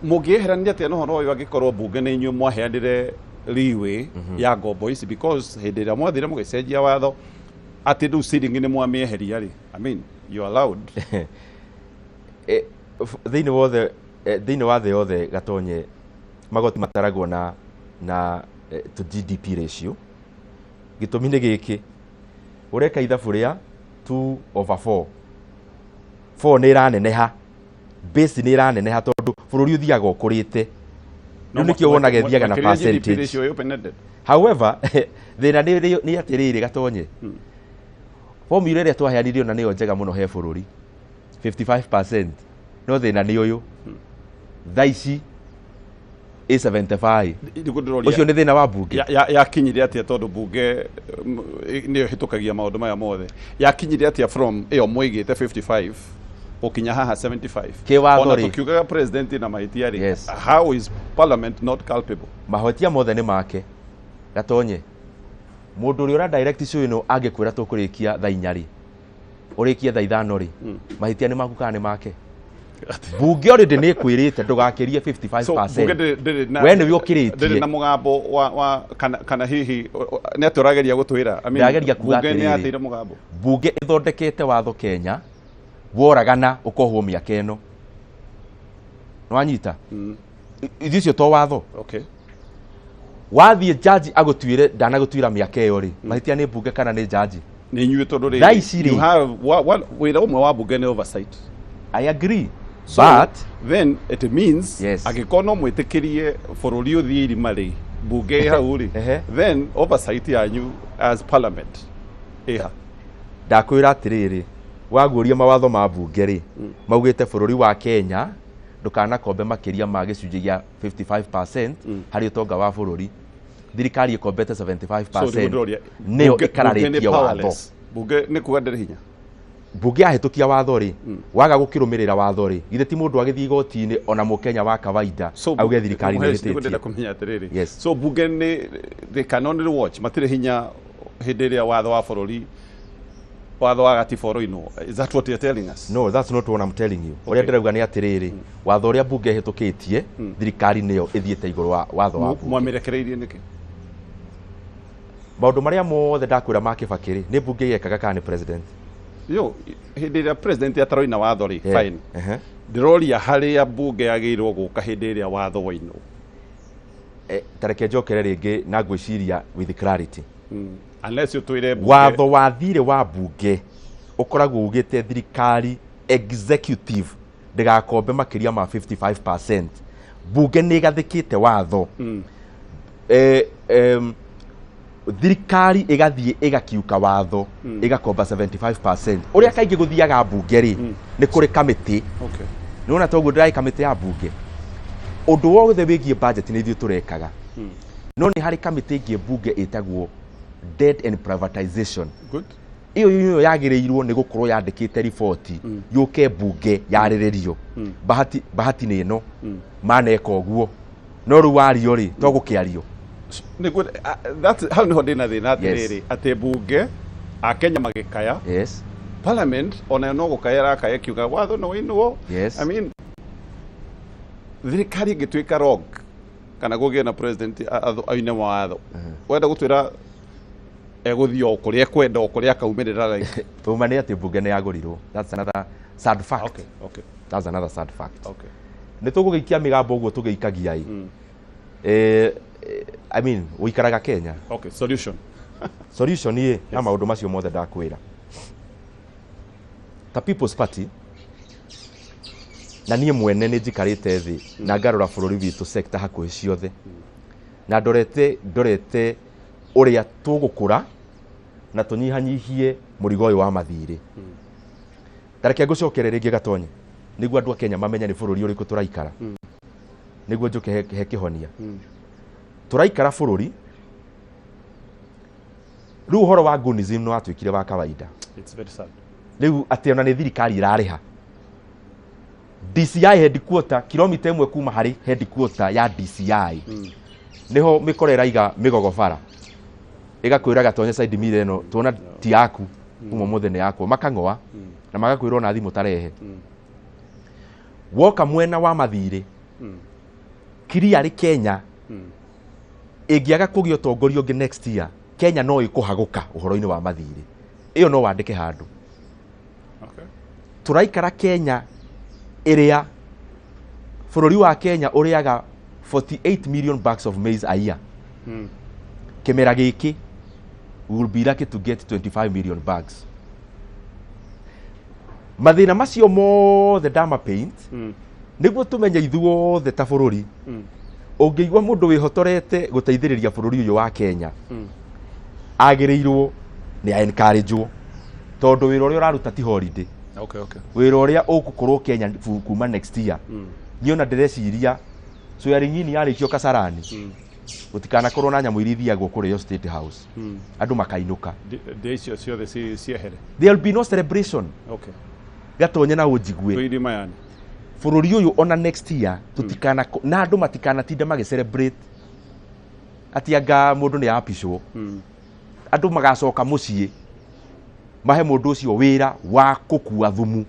mũngĩeherania atĩa na ũhoro ũyũ angĩkorwo bunge nĩ inyuĩ mwaheanire leeway ya ngombo ici? Because hĩndĩ ĩrĩa mwathire mũgĩcenjia watho atĩ rĩu ceiling nĩ mwamĩeheria rĩ, I mean, you allowed. Thĩinĩ wothe, thĩinĩ wa thĩ yothe, Gatonye, magoti mataragwo na to GDP ratio. Gĩtũmi nĩ gĩkĩ: ũreka ithabu rĩa 2 over 4, 4 nĩ ĩraneneha, base nĩ ĩraneneha, tondũ bũrũri ũthiaga ũkũrĩte. Rĩu nĩkĩo wonaga ĩthiaga na Makĩria GDP percentage. Ratio open ended. However, thĩna nĩ atĩrĩrĩ, Gatonye, formula ĩrĩa twaheanire ona nĩyo njega mũno he bũrũri, 55%, no thĩna nĩ ũyũ, thaa ici ĩ 75. Nĩguo ndĩroria. Ũcio nĩ thĩna wa bunge. Yakinyire atĩa, tondũ bunge nĩyo ĩhĩtũkagia maũndũ maya mothe, yakinyire atĩa from ĩyo mũigĩte 55 gũkinya haha 75? Kĩwatho Ona rĩ. tũkiugaga president na mahĩtia rĩ, how is parliament not culpable? Mahĩtia mothe nĩ make, Gatonye. Mũndũ ũrĩa ũra direct show ĩno angĩkwĩra tũkũrĩkia thaa 4 rĩ, ũrĩkie thaa 5 rĩ, mahĩtia nĩ maku kana nĩ make? Bunge already nĩ ĩkwĩrĩte ndũgakĩrie 55%. So bunge ndĩrĩ na We nĩwe ũkĩrĩtie. Ndĩrĩ na mũgambo wa kana hihi nĩ atĩ ũrageria gũtwĩra? I mean, Ndĩrageria kuga bunge nĩ atĩrĩrĩ. yateire mũgambo. Bunge ĩthondekete watho Kenya, woragana ũkohwo mĩaka ĩno. Nĩwanyita? Ithuĩ ũcio to watho. Wathiĩ jaji agũtuĩre ndanagũtuĩra mĩaka ĩyo rĩ, mahĩtia nĩ bunge kana nĩ jaji? Nĩ inyuĩ, tondũ rĩrĩ, Thaa ici rĩ. you have wĩra ũmwe wa bunge nĩ oversight. I agree. So, but then it means angĩkorwo no mwĩtĩkĩrie bũrũri ũthiĩ irima rĩ, bunge ĩ hau rĩ, then oversight yanyu as parliament ĩha? Ndakwĩra atĩrĩrĩ, waguũria mawatho ma bunge rĩ, maugĩte bũrũri wa Kenya ndũkanakombe makĩria ma gĩcunjĩ gĩa 55% harĩ ũtonga wa bũrũri. Thirikari ĩkombete So 75%, nĩguo ndĩroria, nĩyo bunge nĩ ĩkararĩtie watho. Powerless. Bunge nĩ kuga ndĩrĩ hinya. Bunge yahĩtũkia watho rĩ, waga gũkĩrũmĩrĩra watho rĩ, githĩ ti mũndũ agĩthiĩ igoti-inĩ, ona mũkenya wa kawaida auge thirikari nĩ Nĩguo ndĩrenda ĩhĩtĩtie? Kũmenya atĩrĩrĩ, Yes. so bunge nĩ, they can only watch, matirĩ hinya hĩndĩ ĩrĩa watho wa bũrũri, watho wa gatiba ũroinwo. Is that what you're telling us? No, that's not what I'm telling you. Ũrĩa ndĩrauga nĩ atĩrĩrĩ, watho ũrĩa bunge ĩhĩtũkĩtie, thirikari nĩyo ĩthiĩte igũrũ wa watho wa bunge. Mwamĩrekereirie nĩkĩ? Maũndũ marĩa mothe ndakwĩra ma Kĩbakĩ rĩ, nĩ bunge yekaga kana nĩ president? Yo, hĩndĩ ĩrĩa president ataroina watho rĩ, fine. Ndĩroria harĩa bunge yagĩrĩirwo gũka hĩndĩ ĩrĩa watho wainwo. Ta reke njokere rĩngĩ na ngwĩciria with clarity. Unless ũtwĩre bunge Watho wa thirĩ wa bunge ũkoragwo ugĩte thirikari executive ndĩgakombe makĩria ma 55%. Bunge nĩ ĩgathĩkĩte watho. Thirikari ĩgathiĩ ĩgakiuka watho, ĩgakomba 75%. Ũrĩa kaingĩ gũthiaga bunge rĩ, nĩ kũrĩ kamĩtĩ. Nĩwona toguo ndĩrarĩ kamĩtĩ ya bunge, ũndũ wothe wĩgiĩ budget nĩ ithuĩ tũrekaga, no nĩ harĩ kamĩtĩ ĩngĩ bunge ĩtagwo debt and privatization. Ĩyo nĩyo yagĩrĩirwo nĩ gũkorwo yandĩkĩte riboti yũke bunge yarĩrĩrio. Bahati nĩ ĩno maneka ũguo, no rĩu wario rĩ, to gũkĩario. Nĩguo hau nĩho ndĩna thĩna atĩrĩrĩ, atĩ bunge akenya magĩkaya, parliament onayo no gũkaya ĩrakaya ĩkiuga watho nĩ wainwo. I mean, thirikari ĩngĩtuĩka wrong Kana gũgĩe na president aine watho. Wenda gũtwĩra egũthiĩ o kũrĩa ekwenda, o kũrĩa akaumĩrĩra like? Tuma nĩ atĩ mbunge nĩ yagũrirwo. That's another sad fact. That's another sad fact. Nĩ tũgũgĩikia mĩgambo ũguo tũgĩikagia ĩ. I mean, ũikaraga Kenya. Okay, solution. Solution ĩ ya maũndũ macio mothe ndakwĩra, ta People's Party na niĩ mwene, nĩ njikarĩte thĩ na ngarora bũrũri witũ sector hakuhĩ ciothe, na ndorete ũrĩa tũgũkũra na tũnyihanyihie mũrigo ũyũ wa mathirĩ. Ta reke ngũcokere rĩngĩ, Gatonye, nĩguo andũ a Kenya mamenye nĩ bũrũri ũrĩkũ tũraikara, nĩguo njũke he kĩhonia. Tũraikara bũrũri rĩu ũhoro wa goonism nĩ watuĩkire wa kawaida. It's very sad. Rĩu atĩ ona nĩ thirikari ĩrarĩha DCI headquarter, kilomita 1 kuma harĩ headquarter ya DCI nĩho mĩkora ĩraiga mĩgogo bara, ĩgakwĩra, "Gatonye, side mirror ĩno tuona ti yaku, kuma ũmũthĩ nĩ yakwa." Makang'oa na magakwĩra ona thimũ tarehe. Woka mwena wa mathirĩ, clearly Kenya ĩngĩaga kũgĩa ũtongoria ũngĩ next year, Kenya no ĩkũhagũka ũhoro-inĩ wa mathirĩ. Ĩyo no wandĩke handũ. Tũraikara Kenya ĩrĩa bũrũri wa Kenya ũrĩaga 48 million bags of maize a year. Kĩmera gĩkĩ we will be lucky to get 25 million bags. Mathĩna macio mothe ndama paint nĩguo tũmenye ithuothe ta bũrũri. Ũngĩigua mũndũ wĩhotorete gũteithĩrĩria bũrũri ũyũ wa Kenya, agĩrĩirwo nĩ encouragewo, tondũ wĩra ũrĩa ũraruta ti holiday. Wĩra ũrĩa ũgũkorwo Kenya kuma next year, niĩ ona ndĩreciria swearing in yarĩkio Kasarani, gũtikanakorwo na nyamũ iria ithiagwo kũrĩo State House, andũ makainũka. Ndĩa icio ciothe ciehere. There will be no celebration. Gatonye na ũnjigue. Twĩirima yani. Bũrũri ũyũ ona next year tũtikana na andũ matikanatinda magĩ celebrate atĩ anga mũndũ nĩ apicwo. Andũ magacoka mũciĩ mahe mũndũ ũcio wĩra wa kũkua thumu.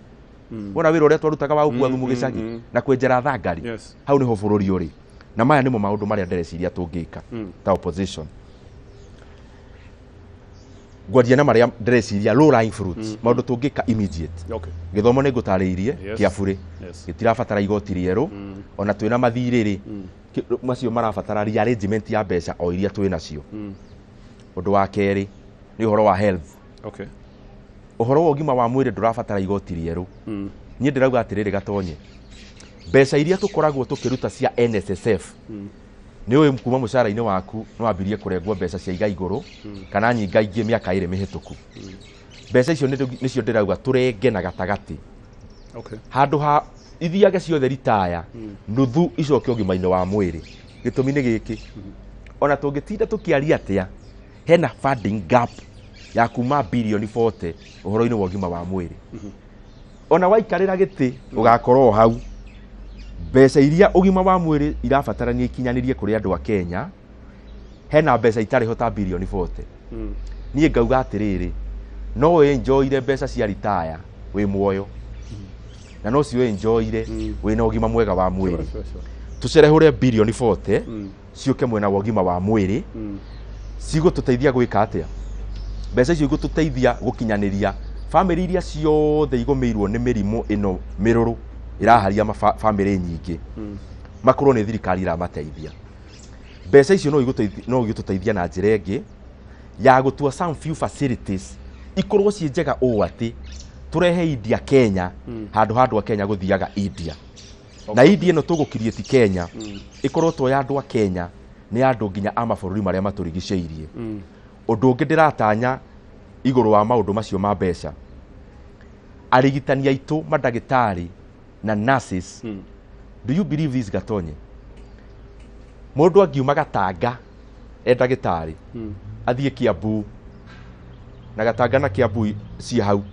Wona wĩra ũrĩa twarutaga wa gũkua thumu gĩcagi na kwenjera thangari. Hau nĩho bũrũri ũrĩ, na maya nĩmo maũndũ marĩa ndĩreciria tũngĩka ta opposition. Ngwanjia na marĩa ndĩreciria low lying fruits, maũndũ tũngĩka immediate. Gĩthomo nĩ ngũtarĩirie kĩa burĩ. Gĩtirabatara igoti rĩerũ, ona twĩna mathirĩ rĩ, macio marabatara rearrangement ya mbeca o iria twĩ nacio. Ũndũ wa kerĩ nĩ ũhoro wa health. Ũhoro wa ũgima wa mwĩrĩ ndũrabatara igoti rĩerũ. Niĩ ndĩrauga atĩrĩrĩ, Gatonye, mbeca iria tũkoragwo tũkĩruta cia NSSF, nĩ ũĩ kuma mũcara-inĩ waku nĩ wambirie kũrengwo mbeca cia iga igũrũ kana nyingaingĩ mĩaka 2 mĩhĩtũku. Mbeca icio nĩcio ndĩrauga tũrenge na gatagatĩ. Handũ ha ithiage ciothe ritaya, nuthu icoke ũgima-inĩ wa mwĩrĩ. Gĩtũmi nĩ gĩkĩ, ona tũngĩtinda tũkĩaria atĩa, hena funding gap ya kuma birioni 40 ũhoro-inĩ wa ũgima wa mwĩrĩ. Ona waikarĩra gĩtĩ ũgakorwo o hau, mbeca iria ũgima wa mwĩrĩ irabatarania ikinyanĩrie kũrĩ andũ a Kenya, hena mbeca itarĩ ho ta birioni 40. Niĩ ngauga atĩrĩrĩ, no wĩenjoyire mbeca cia ritaya wĩ muoyo, na no ciwĩenjoyire wĩna ũgima mwega wa mwĩrĩ. Tũcerehũre birioni 40 ciũke mwena wa ũgima wa mwĩrĩ. Cigũtũteithia gwĩka atĩa? Mbeca icio igũtũteithia gũkinyanĩria bamĩrĩ iria ciothe igũmĩirwo nĩ mĩrimũ ĩno mĩrũrũ ĩraharia bamĩrĩ nyingĩ, makorwo nĩ thirikari ĩramateithia. Mbeca icio no igũtũteithia na njĩra ĩngĩ ya gũtua some few facilities ikorwo ciĩ njega ũũ atĩ tũrehe India Kenya, handũ ha andũ a Kenya gũthiaga India. Na India ĩno tũgũkirie ti Kenya ĩkorwo to ya andũ a Kenya, nĩ andũ nginya a mabũrũri marĩa matũrigicĩirie. Ũndũ ũngĩ ndĩratanya igũrũ wa maũndũ macio ma mbeca, arigitani aitũ, mandagĩtarĩ na nurses. Do you believe this, Gatonye? Mũndũ angiuma Gatanga e ndagĩtarĩ athiĩ Kiambu, na Gatanga na Kiambu ciĩ hau,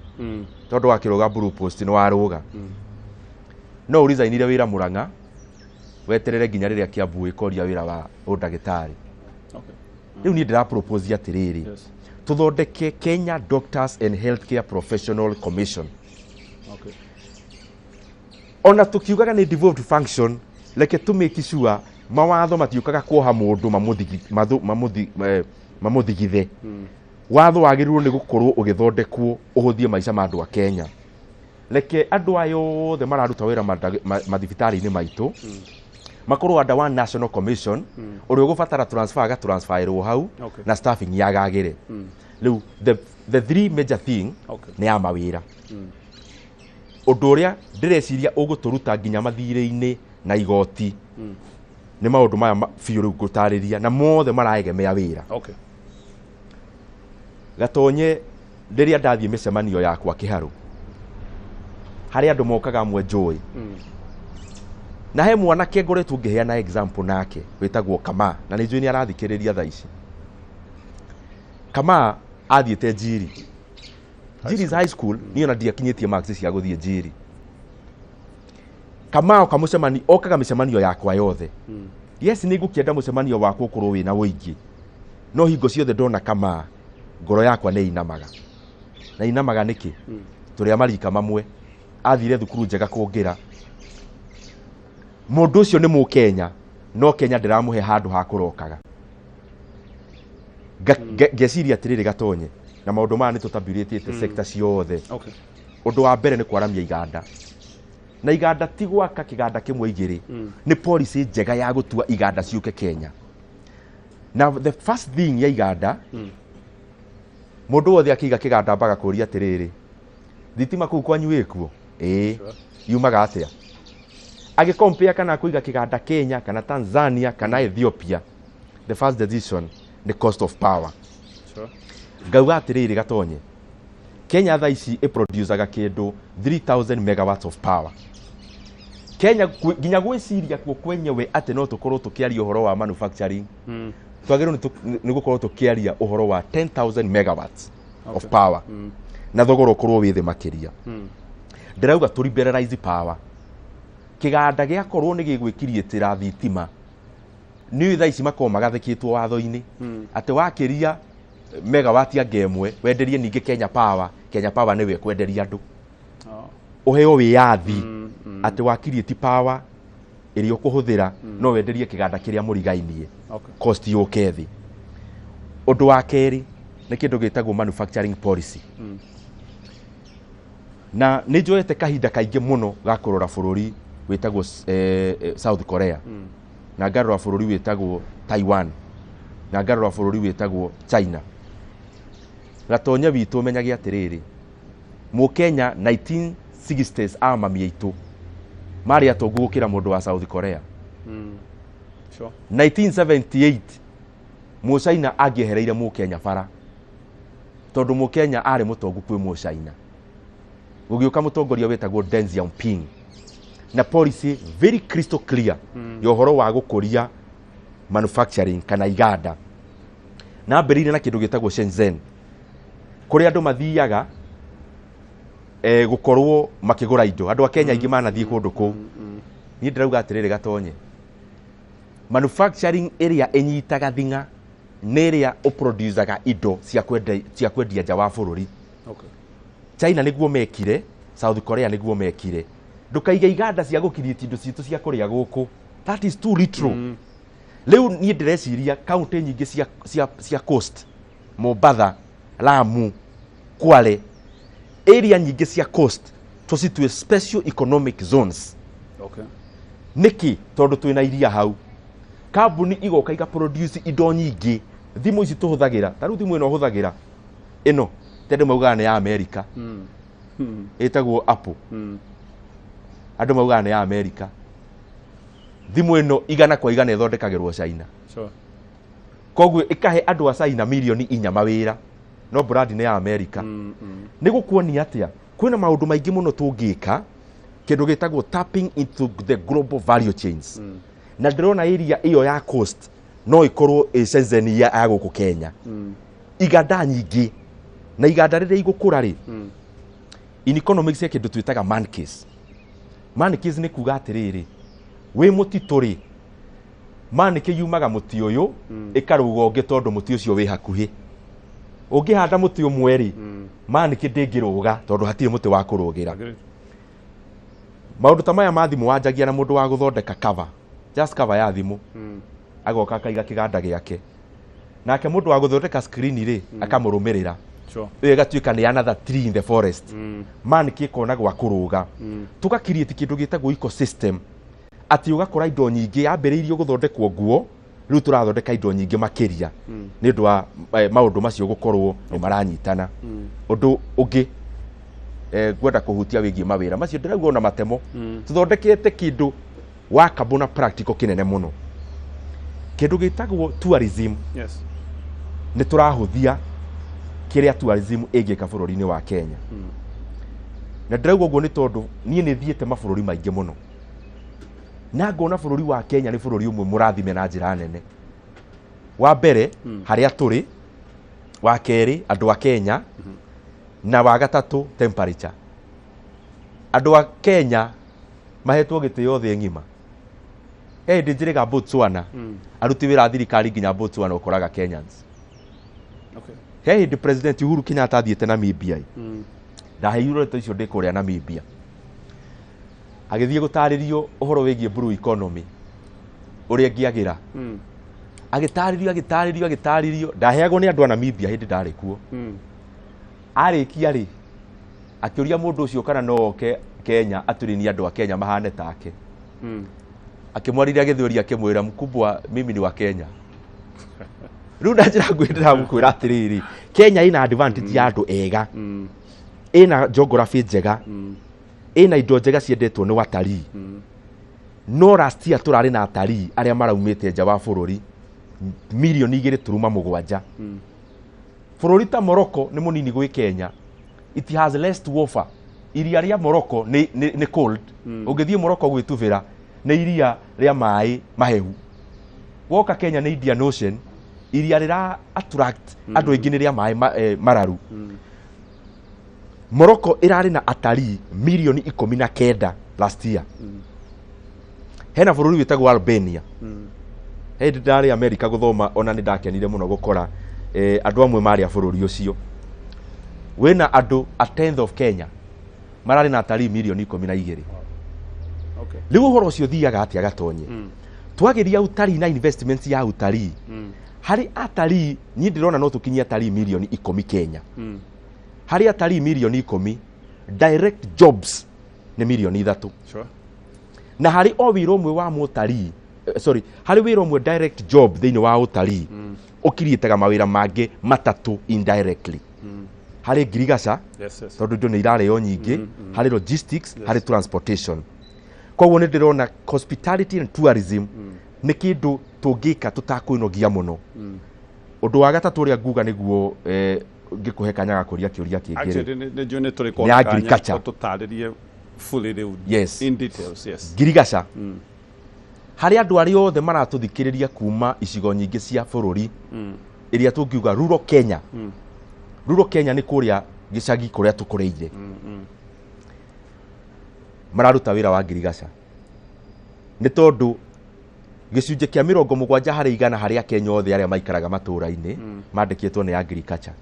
tondũ wakĩrũga Blue Post nĩ warũga, no ũricainire wĩra Murang'a, weterere nginya rĩrĩa Kiambu ĩkoria wĩra wa ũndagĩtarĩ. Rĩu niĩ ndĩra propose atĩrĩrĩ, tũthondeke Kenya Doctors and Healthcare Professional Commission. Ona tukiugaga nĩ devolved function, reke tũ make sure Mawatho matiũkaga kuoha mũndũ mamũthigithe. Watho wagĩrĩirwo nĩ gũkorwo ũgĩthondekwo ũhũthie maica ma andũ a Kenya. Reke andũ aya othe mararuta wĩra mathibitarĩ-inĩ maitũ makorwo under one national commission, ũrĩa ũgũbatara transfer agatransferĩrwo hau na staffing yagagĩre. Rĩu the three major thing nĩ ya mawĩra. Ũndũ ũrĩa ndĩreciria ũgũtũruta nginya mathirĩ-inĩ na igoti nĩ maũndũ maya biũ rĩu ngũtarĩria na mothe maraegemea wĩra. Gatonye, rĩrĩa ndathiĩ mĩcemanio yakwa kĩharũ, harĩ andũ mokaga amwe njũĩ, na he mwanake ngoretwo ngĩheana example nake wĩtagwo Kama, na nĩ njũĩ nĩ arathikĩrĩria thaa ici. Kama athiĩte Njiri, Njiri's High School. Niĩ ona ndiakinyĩtie marks cia gũthiĩ Njiri. Kama oka mũcemanio, okaga mĩcemanio yakwa yothe. Yes, nĩ ngũkĩenda mũcemanio wakwa ũkorwo wĩna ũingĩ, no hingo ciothe ndona Kama ngoro yakwa nĩ inamaga na inamaga. Nĩkĩ? Tũrĩ a marika mamwe, athire thukuru njega kũngĩra. Mũndũ ũcio nĩ Mũkenya, no Kenya ndĩramũhe handũ ha kũrokaga. Ngeciria atĩrĩrĩ, Gatonye, na maũndũ maya nĩ tũtabirĩtĩte sector ciothe. Ũndũ wa mbere nĩ kwaramia iganda, na iganda ti gwaka kĩganda kĩmwe igĩrĩ, nĩ policy njega ya gũtua iganda ciũke Kenya. Na the first thing ya iganda, mũndũ wothe akĩiga kĩganda ambaga kũria atĩrĩrĩ, thitima kũu kwanyu ĩkuo? Ĩĩ. Yumaga atĩa? Agĩkompea kana kũiga kĩganda Kenya kana Tanzania kana Ethiopia, the first decision nĩ cost of power. Ngauga atĩrĩrĩ, Gatonye, Kenya thaa ici ĩproducaga kĩndũ 3000 megawatts of power. Kenya nginya gwĩciria kuo kwenyewe atĩ no tũkorwo tũkĩaria ũhoro wa manufacturing, twagĩrĩirwo nĩ gũkorwo tũkĩaria ũhoro wa 10,000 megawatts of power na thogora ũkorwo wĩ thĩ makĩria. Ndĩrauga tũ liberalize power. Kĩganda gĩakorwo nĩ gĩgwĩkiriĩtĩra thitima, nĩ thaa ici makorwo magathĩkĩtwo watho-inĩ atĩ wakĩria megawati anga ĩmwe wenderie ningĩ Kenya Power, Kenya Power nĩwe ĩkwenderia andũ. Ũheo wĩyathi atĩ wakiriĩti power ĩrĩa ũkũhũthĩra no wenderie kĩganda kĩrĩa mũrigainie, cost yũke thĩ. Ũndũ wa kerĩ nĩ kĩndũ gĩtagwo manufacturing policy. Na nĩ njoete kahinda kaingĩ mũno ga kũrora bũrũri wĩtagwo South Korea, na ngarora bũrũri wĩtagwo Taiwan, na ngarora bũrũri wĩtagwo China. Gatonye witũ, ũmenyage atĩrĩrĩ, Mũkenya 1960s a mami aitũ marĩ atongu gũkĩra mũndũ wa South Korea. 1978 Mũcaina angĩehereire Mũkenya bara, tondũ Mũkenya arĩ mũtongu kwĩ Mũcaina. Gũgĩũka mũtongoria wĩtagwo Deng Xiaoping na policy very crystal clear ya ũhoro wa gũkũria manufacturing kana iganda, na ambĩrĩirie na kĩndũ gĩtagwo Shenzhen, kũrĩa andũ mathiaga gũkorwo makĩgũra indo. Andũ a Kenya aingĩ manathiĩ kũndũ kũu. Niĩ ndĩrauga atĩrĩrĩ, Gatonye, manufacturing ĩrĩa ĩnyitaga thing'a nĩ ĩrĩa ũproducaga indo cia kwendia nja wa bũrũri. China nĩguo mekire, South Korea nĩguo mekire. Ndũkaige iganda cia gũkiriĩti indo citũ cia kũrĩa gũkũ, that is too little. Rĩu niĩ ndĩreciria kaunti nyingĩ cia coast, Mombatha, Lamu, Kwale, area nyingĩ cia coast tũcitue special economic zones. Nĩkĩ? Tondũ twĩna iria hau, kambuni igoka igaproduce indo nyingĩ. Thimũ ici tũhũthagĩra, ta rĩu thimũ ĩno ũhũthagĩra ĩno, tondũ maugaga nĩ ya Amerika, ĩtagwo Apple. Andũ maugaga nĩ ya Amerika. Thimũ ĩno 100% ĩthondekagĩrwo China. Koguo ĩkahe andũ a China mirioni 4 mawĩra, no brand nĩ ya Amerika. Nĩ gũkuonia atĩa kwĩna maũndũ maingĩ mũno tũngĩka, kĩndũ gĩtagwo tapping into the global value chains. Na ndĩrona area ĩyo ya coast no ĩkorwo ĩ Shenzhen ya gũkũ Kenya. Iganda nyingĩ, na iganda rĩrĩa igũkũra rĩ, in economics he kĩndũ twĩtaga man case. Man case nĩ kuga atĩrĩrĩ, wĩ mũtitũ rĩ, manĩkĩ yumaga mũtĩ ũyũ ĩkarũga ũngĩ, tondũ mũtĩ ũcio wĩ hakuhĩ. Ũngĩhanda mũtĩ ũmwe rĩ, manĩkĩ ndĩngĩrũga tondũ hatirĩ mũtĩ wa kũrũgĩra. Agreed. Maũndũ ta maya ma thimũ wanjagia na mũndũ wa gũthondeka cover. Just cover ya thimũ, agoka akaiga kĩganda gĩake, nake mũndũ wa gũthondeka screen rĩ, akamũrũmĩrĩra. Ĩyo ĩgatuĩka nĩ another tree in the forest. Man kĩkona gwa kũrũga, tũga create kĩndũ gĩtagwo ecosystem, atĩ ũgakora indo nyingĩ yambĩrĩirio gũthondekwo nguo, rĩu tũrathondeka indo nyingĩ makĩria nĩ ũndũ wa maũndũ macio gũkorwo nĩ maranyitana. Ũndũ ũngĩ ngwenda kũhutia wĩgiĩ mawĩra macio ndĩrauga ona matemo, tũthondekete kĩndũ workable na practical kĩnene mũno, kĩndũ gĩtagwo tourism. Nĩ tũrahũthia kĩrĩa tourism ĩngĩka bũrũri-inĩ wa Kenya. Na ndĩrauga ũguo nĩ tondũ niĩ nĩ thiĩte mabũrũri maingĩ mũno na ngona bũrũri wa Kenya nĩ bũrũri ũmwe mũrathime na njĩra nene. Wa mbere, harĩa tũrĩ; wa kerĩ, andũ a Kenya; na wa gatatũ, temperature. Andũ a Kenya mahetwo gĩtĩo thĩ ng'ima. He hĩndĩ njĩrĩga Botswana, aruti wĩra a thirikari nginya Botswana ũkoraga Kenyans. He hĩndĩ President Uhuru Kenyatta athiĩte Namibia, ndaheirwo ndeto icio ndĩ kũrĩa Namibia, agĩthiĩ gũtarĩrio ũhoro wĩgiĩ blue economy ũrĩa ĩngĩagĩra. Agĩtarĩrio, agĩtarĩrio, agĩtarĩrio, ndaheagwo nĩ andũ a Namibia hĩndĩ ndarĩ kuo. Arĩkia rĩ, akĩũria mũndũ ũcio kana no oke Kenya atũrinie andũ a Kenya mahane take. Akĩmwarĩria Gĩthweri, akĩmwĩra, "Mkubwa, mimi ni wa Kenya." Rĩu na njĩra nguhĩ ndĩramũkwĩra atĩrĩrĩ, Kenya ĩna advantage ya andũ ega, ĩna geography njega, ĩna indo njega ciendetwo nĩ watarii. No last year tũrarĩ na atarii arĩa maraumĩte nja wa bũrũri 2.7 mirioni. Bũrũri ta Morocco nĩ mũnini gwĩ Kenya, it has less to offer. Iria rĩa Morocco nĩ cold. Ũngĩthiĩ Morocco gwĩtubĩra, nĩ iria rĩa maĩ mahehu. Woka Kenya nĩ Indian Ocean, iria rĩra attract andũ aingĩ nĩ rĩa maĩ mararu. Morocco ĩrarĩ na atarii 19 mirioni last year. Hena bũrũri wĩtagwo Albania. He hĩndĩ ndarĩ America gũthoma, ona nĩ ndakenire mũno gũkora andũ amwe marĩ a bũrũri ũcio wĩna andũ a tenth of Kenya, mararĩ na atarii 12 mirioni. Rĩu ũhoro ũcio ũthiaga atĩa, Gatonye? Twagĩria utarii na investments ya utarii harĩ atarii, niĩ ndĩrona no tũkinyie atarii 10 mirioni Kenya. Harĩ atarii 10 mirioni, direct jobs nĩ 3 mirioni. Na harĩ o wĩra ũmwe wa mũtarii, sorry, harĩ wĩra ũmwe direct job thĩinĩ wa ũtarii, ũkiriĩtaga mawĩra mangĩ matatũ indirectly, harĩ ngirigaca, tondũ indo nĩ irarĩo nyingĩ, harĩ logistics, harĩ transportation. Koguo nĩ ndĩrona hospitality and tourism nĩ kĩndũ tũngĩka tũtakwĩnogia mũno. Ũndũ wa gatatũ ũrĩa nguga nĩguo ngĩkũhe kanya ga kũria kĩũria kĩngĩ rĩ, Actually, nĩ njũĩ nĩ tũrĩ Nĩ kuona kanya agriculture. tũtarĩrie fully rĩu. In details, yes. Ngirigaca, harĩ andũ arĩa othe maratũthikĩrĩria kuma icigo nyingĩ cia bũrũri ĩrĩa tũngiuga rural Kenya. Rural Kenya nĩ kũrĩa gĩcagi kũrĩa tũkũrĩire, mararuta wĩra wa ngirigaca, nĩ tondũ gĩcunjĩ kĩa 70% harĩ Akenya othe arĩa maikaraga matũũra-inĩ mandĩkĩtwo nĩ agriculture.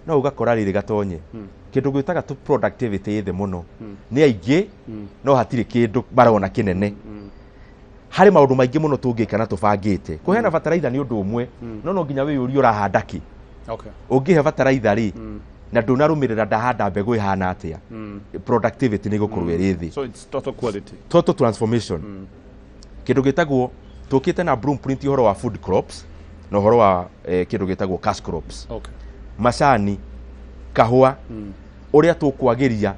No ũgakora rĩrĩ, Gatonye, kĩndũ gwĩtaga tu productivity ĩ thĩ mũno, nĩ aingĩ no hatirĩ kĩndũ marona kĩnene. Harĩ maũndũ maingĩ mũno tũngĩka na tũbangĩte. Kũheana bataraitha nĩ ũndũ ũmwe, no no nginya wĩyũrie ũrahanda kĩ. Ũngĩhe bataraitha rĩ, na ndũnarũmĩrĩra ndahanda mbegũ ĩhana atĩa, productivity nĩ ĩgũkorwo ĩrĩ thĩ. So it's total quality. Total transformation. Kĩndũ gĩtagwo tũkĩte na blueprint ũhoro wa food crops na ũhoro wa kĩndũ gĩtagwo cash crops, macani, kahũa, ũrĩa tũkwagĩria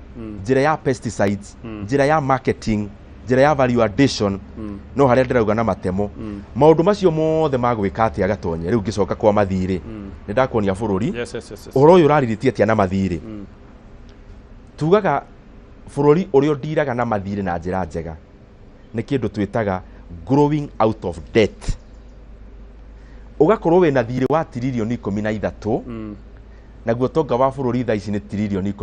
njĩra ya pesticides, njĩra ya marketing, njĩra ya value addition. No harĩa ndĩrauga na matemo, maũndũ macio mothe magwĩka atĩa, Gatonye? Rĩu ngĩcoka kwa mathirĩ, nĩ ndakuonia bũrũri ũhoro ũyũ ũrarirĩtie atĩa na mathirĩ. Tugaga bũrũri ũrĩa ũndiraga na mathirĩ na njĩra njega nĩ kĩndũ twĩtaga growing out of debt. Ũgakorwo wĩna thirĩ wa 13 tiririoni, naguo tonga wa bũrũri thaa ici nĩ 18 tiririoni.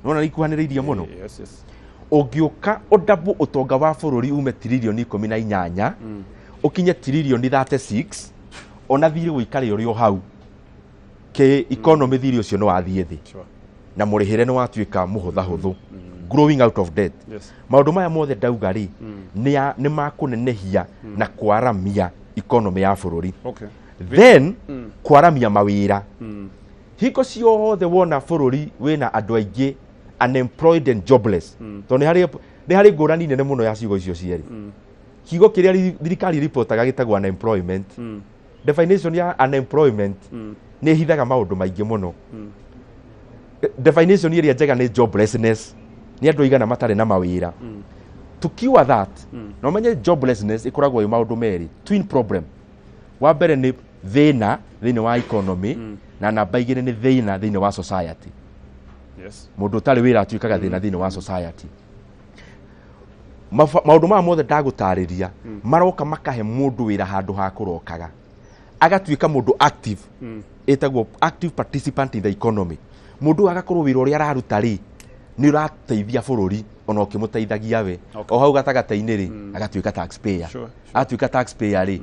Nona nĩ ikuhanĩrĩirie mũno. Yes. Ũngĩũka ũdouble ũtonga wa bũrũri ume 18 tiririoni ũkinye 36 tiririoni, ona thirĩ ũikare ũrĩ o hau kĩ economy, thirĩ ũcio nĩ wathiĩ thĩ. Na mũrĩhĩre nĩ watuĩka mũhũthahũthũ, growing out of debt. Maũndũ maya mothe ndauga rĩ, nĩ makũnenehia na kwaramia economy ya bũrũri. Then kwaramia mawĩra. Hingo ciothe wona bũrũri wĩna andũ aingĩ unemployed and jobless, tondũ nĩ harĩ ngũrani nene mũno ya ciugo icio cierĩ. Kiugo kĩrĩa thirikari ripotaga gĩtagwo unemployment. Definition ya unemployment nĩ ĩhithaga maũndũ maingĩ mũno. Definition ĩrĩa njega nĩ joblessness, nĩ andũ aigana matarĩ na mawĩra. To cure that, na ũmenye joblessness ĩkoragwo ĩ maũndũ merĩ, twin problem. Wa mbere nĩ thĩna thĩinĩ wa economy, na namba igĩrĩ nĩ thĩna thĩinĩ wa society. Mũndũ ũtarĩ wĩra atuĩkaga thĩna thĩinĩ wa society. Maũndũ maya mothe ndagũtarĩria maroka makahe mũndũ wĩra handũ ha kũrokaga, agatuĩka mũndũ active, ĩtagwo active participant in the economy. Mũndũ ũyũ agakorwo wĩra ũrĩa araruta rĩ, nĩ ũrateithia bũrũri ona ũkĩmũteithagia we. O hau gatagatĩ-inĩ rĩ, agatuĩka taxpayer. Atuĩka taxpayer rĩ,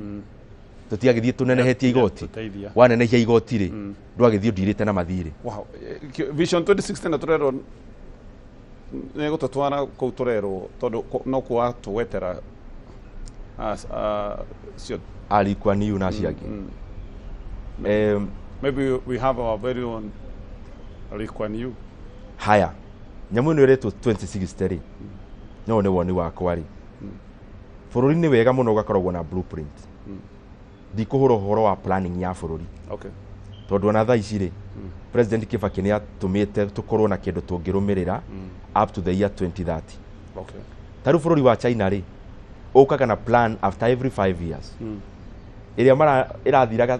tũtiagĩthiĩ tũnenehetie igoti. Tũteithia. Wanenehia igoti rĩ, ndwagĩthiĩ ũndirĩte na mathirĩ. Wow. Vision 2016 na tũrerwo nĩ gũtũtwara kũu tũrerwo, tondũ no kwa tũgwetera cio. Lee Kuan Yew na acio angĩ. Maybe we have our very own Lee Kuan Yew. Haya, nyamũ ĩno ĩretwo 2060 rĩ, no nĩ woni wakwa rĩ, bũrũri nĩ wega mũno ũgakoragwo na blueprint. Ndikũhũra ũhoro wa planning ya bũrũri, tondũ ona thaa ici rĩ, President Kibaki nĩ atũmĩte tũkorwo na kĩndũ tũngĩrũmĩrĩra up to the year 2030. Ta rĩu bũrũri wa China rĩ, ũkaga na plan after every 5 years, ĩrĩa mara ĩrathiraga,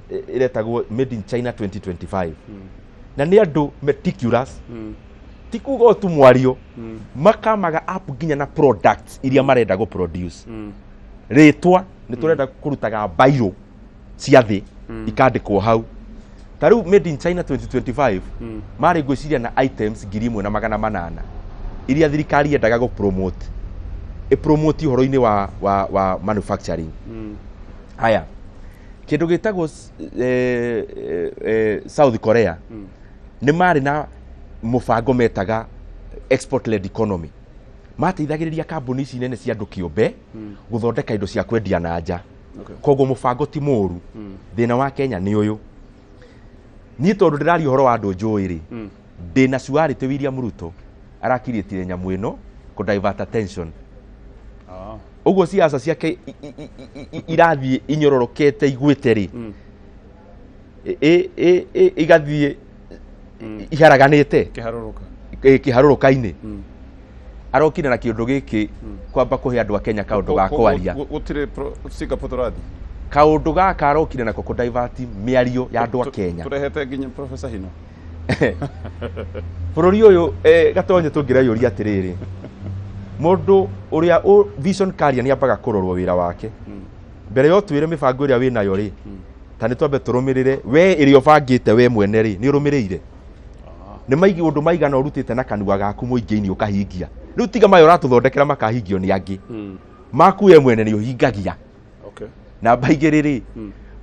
ĩretagwo Made in China 2025, na nĩ andũ meticulous, ti kuga o tu mwario, makamaga up nginya na products iria marenda gũ produce. Rĩtwa nĩ tũrenda kũrutaga mbairũ cia thĩ ikandĩkwo hau. Ta rĩu Made in China 2025 marĩ ngwĩciria na items 1800 iria thirikari yendaga gũ promote, ĩ promote ũhoro-inĩ wa manufacturing. Haya, kĩndũ gĩtagwo South Korea nĩ marĩ na mũbango metaga export led economy, mateithagĩrĩria kambuni ici nene cia andũ kĩũmbe gũthondeka indo cia kwendia na nja. Koguo mũbango ti mũũru. Thĩna wa Kenya nĩ ũyũ, niĩ tondũ ndĩraria ũhoro wa andũ njũĩ rĩ, ndĩna surety William Ruto arakiriĩtire nyamũ ĩno kũ divert attention. Ũguo siasa ciake irathiĩ inyororokete igwĩte rĩ, igathiĩ iharaganĩte. Kĩharũrũka. Kĩharũrũka-inĩ arokire na kĩũndũ gĩkĩ kwamba kũhe andũ a Kenya kaũndũ ga kwaria. Gũtirĩ Singapore tũrathiĩ. Kaũndũ gaka arokire nako kũ divert mĩario ya andũ a Kenya. Tũrehete nginya Professor Hino. Bũrũri ũyũ, Gatonye, tũngĩreyũria atĩrĩrĩ, mũndũ ũrĩa vision carrier nĩ ambaga kũrorwo wĩra wake mbere yo. Twĩre mĩbango ĩrĩa wĩnayo rĩ, ta nĩ twambe tũrũmĩrĩre we ĩrĩa ũbangĩte we mwene rĩ, nĩ ũrũmĩrĩire nĩ maigi ũndũ maigana ũrutĩte na kanua gaku mũingĩ-inĩ ũkahingia. Rĩu tiga maya ũratũthondekera makahingio nĩ angĩ, maku we mwene nĩ ũhingagia. Namba igĩrĩ rĩ,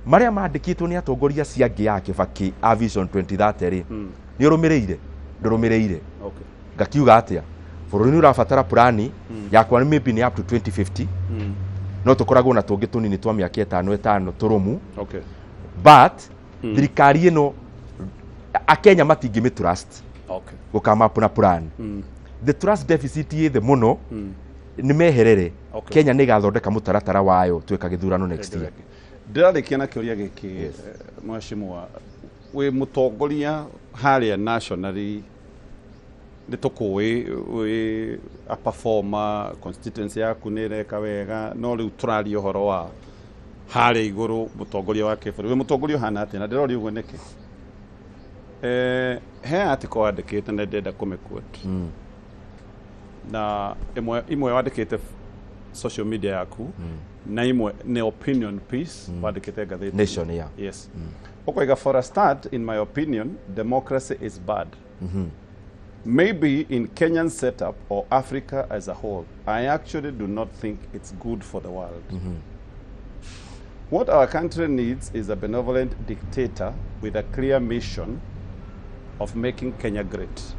marĩa mandĩkĩtwo nĩ atongoria cia angĩ ya Kĩbakĩ a Vision 2030 rĩ, nĩ ũrũmĩrĩire ndũrũmĩrĩire? Ngakiuga atĩa, bũrũri nĩ ũrabatara plani yakwa, maybe nĩ up to 2050, no tũkoragwo na tũngĩ tũnini twa mĩaka ĩtano ĩtano tũrũmu. But thirikari ĩno akenya matingĩmĩ trust gũkama up na plan. The trust deficit ĩ thĩ mũno, nĩ meherere. Kenya nĩ ĩgathondeka mũtaratara wayo twĩka gĩthurano next year. Ndĩrarĩkia na kĩũria gĩkĩ, mheshimiwa, wĩ mũtongoria harĩa nationally, nĩ tũkũĩ wĩ a performer, constituency yaku nĩ ĩreka wega, no rĩu tũraria ũhoro wa harĩa igũrũ, mũtongoria wa kĩbũrũri. Wĩ mũtongoria ũhana atĩa? Na ndĩroria ũguo nĩkĩ? He article wandĩkĩte na ndĩrenda kũmĩquote, na ĩmwe imwe wandĩkĩte social media yaku, na imwe nĩ opinion piece wandĩkĩte ngathĩti Nation, yeah. Yes. Ũkoiga, "For a start, in my opinion, democracy is bad. Maybe in Kenyan setup or Africa as a whole. I actually do not think it's good for the world. What our country needs is a benevolent dictator with a clear mission of making Kenya great.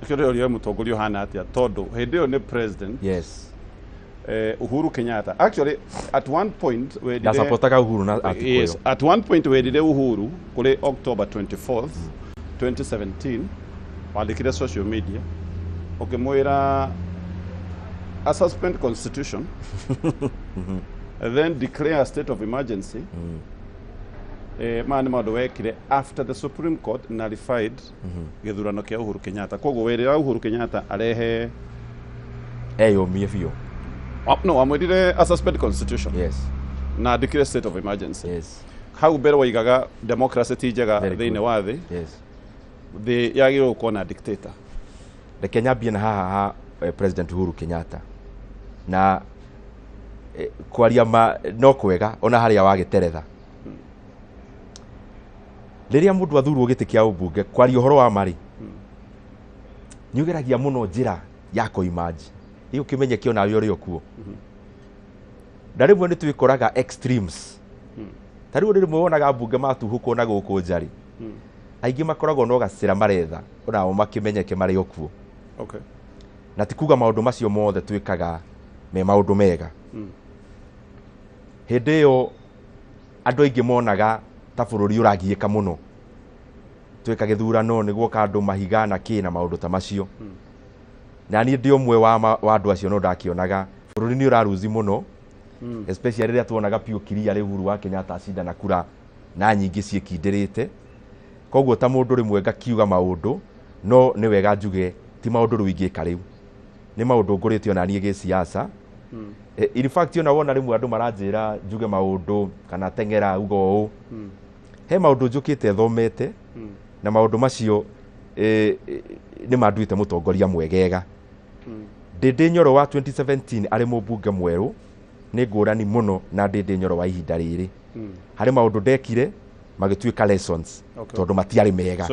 Nĩkĩo ndĩroria mũtongoria ũhana atĩa, tondũ hĩndĩ ĩyo nĩ president Uhuru Kenyatta. Actually, at one point werire Ndasapotaga Uhuru na article Yes, ĩyo. at one point werire Uhuru kũrĩ October 24th 2017, wandĩkire social media ũkĩmwĩra a suspend constitution and then declare a state of emergency. Maya nĩ maũndũ wekire after the Supreme Court nullified gĩthurano kĩa Uhuru Kenyatta. Koguo werĩra Uhuru Kenyatta arehe Eyũmie biũ. No, wamwĩrire a suspend constitution na declare state of emergency. Hau mbere waigaga democracy ti njega Very thĩinĩ good. wa thĩ, thĩ yagĩrĩirwo gũkorwo na dictator. Reke nyambie na haha ha President Uhuru Kenyatta na kwaria ma no kwega ona harĩa wagĩteretha rĩrĩa mũndũ athurwo gĩtĩ kĩa ũmbunge, kwaria ũhoro wa marĩ nĩ ũgeragia mũno njĩra ya kũimanji rĩu ũkĩmenyeke onawe ũrĩ o kuo, na rĩmwe nĩ twĩkoraga extremes. Ta rĩu rĩmwe wonaga mbunge matuhũkwo na gũkũ nja rĩ, aingĩ makoragwo no gacĩra maretha onao makĩmenyeke marĩ o kuo. Na ti kuga maũndũ macio mothe twĩkaga me maũndũ mega. Hĩndĩ ĩyo andũ aingĩ monaga ta bũrũri ũragiĩka mũno twĩka gĩthurano nĩ guoka andũ mahiga na kĩ na maũndũ ta macio, na niĩ ndĩ ũmwe wa andũ acio, no ndakĩonaga bũrũri nĩ ũraruzi mũno, especially rĩrĩa tuonaga piũ kiria rĩ Uhuru wa Kenyatta acindana kura na nyingĩ ciĩkindĩrĩte. Koguo ta mũndũ rĩmwe ngakiuga maũndũ, no nĩ wega njuge ti maũndũ rĩu ingĩka rĩu, nĩ maũndũ ngũrĩte ona niĩ gĩsiasa. In fact, ona wona rĩmwe andũ maranjĩra njuge maũndũ kana teng'era uga ũũ, he maũndũ njũkĩte thomete, na maũndũ macio nĩ manduĩte mũtongoria mwegega. Ndĩndĩ Nyoro wa 2017 arĩ mũmbunge mwerũ nĩ ngũrani mũno na Ndĩndĩ Nyoro wa ihinda rĩrĩ. Harĩ maũndũ ndekire magĩtuĩka lessons tondũ matiarĩ mega.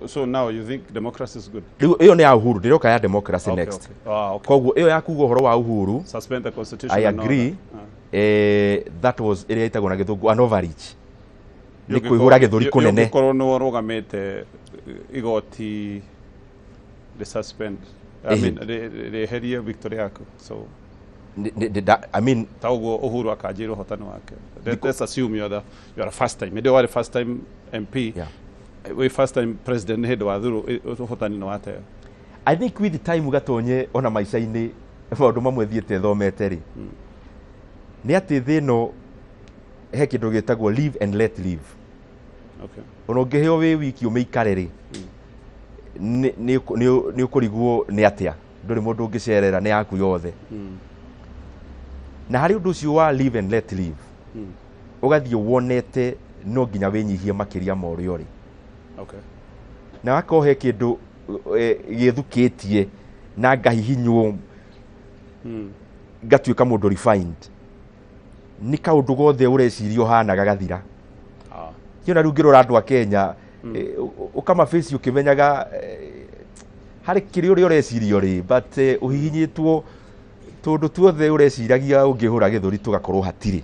So now you think democracy is good? Rĩu ĩyo nĩ ya Uhuru, ndĩroka ya democracy next. Okay. Ah, okay. Koguo ĩyo ya kuga ũhoro wa Uhuru, Suspend the constitution I and all agree. that. Ah. That was ĩrĩa ĩtagwo na gĩthũngũ an overreach, nĩ kũihũra gĩthũri kũnene. Ũngĩkorwo nĩ ũrũgamĩte igoti rĩ suspend, I mean, rĩeherie victory yaku, so I mean, ta ũguo Uhuru akanjĩra ũhotani wake. Let's assume you are a first time, hĩndĩ ĩyo warĩ first time MP, wĩ first time president, hĩndĩ wathurwo ũhotani nĩ wateo. I think with time, gatonye ona maica-inĩ maũndũ mamwe thiĩte thomete rĩ, nĩ atĩ thĩ ĩno he kĩndũ gĩtagwo live and let live. Ona ũngĩheo wĩ wiki ũmĩikare rĩ, nĩ ũkũrigwo nĩ atĩa, ndũrĩ mũndũ ũngĩcerera nĩ yaku yothe. Na harĩ ũndũ ũcio wa live and let live, ũgathiĩ wonete no nginya wĩnyihie makĩria ma ũrĩa ũrĩ, na wakorwo he kĩndũ gĩthukĩtie na ngahihinywo ngatuĩka mũndũ refined, nĩ kaũndũ gothe ũreciria ũhana gagathira. Kĩona rĩu ngĩrora andũ a Kenya, ũkamabaci ũkĩmenyaga harĩ kĩrĩa ũrĩa ũreciria ũrĩ, but ũhihinyĩtwo tũndũ tuothe ũreciragia ũngĩhũra gĩthũri tũgakorwo hatirĩ.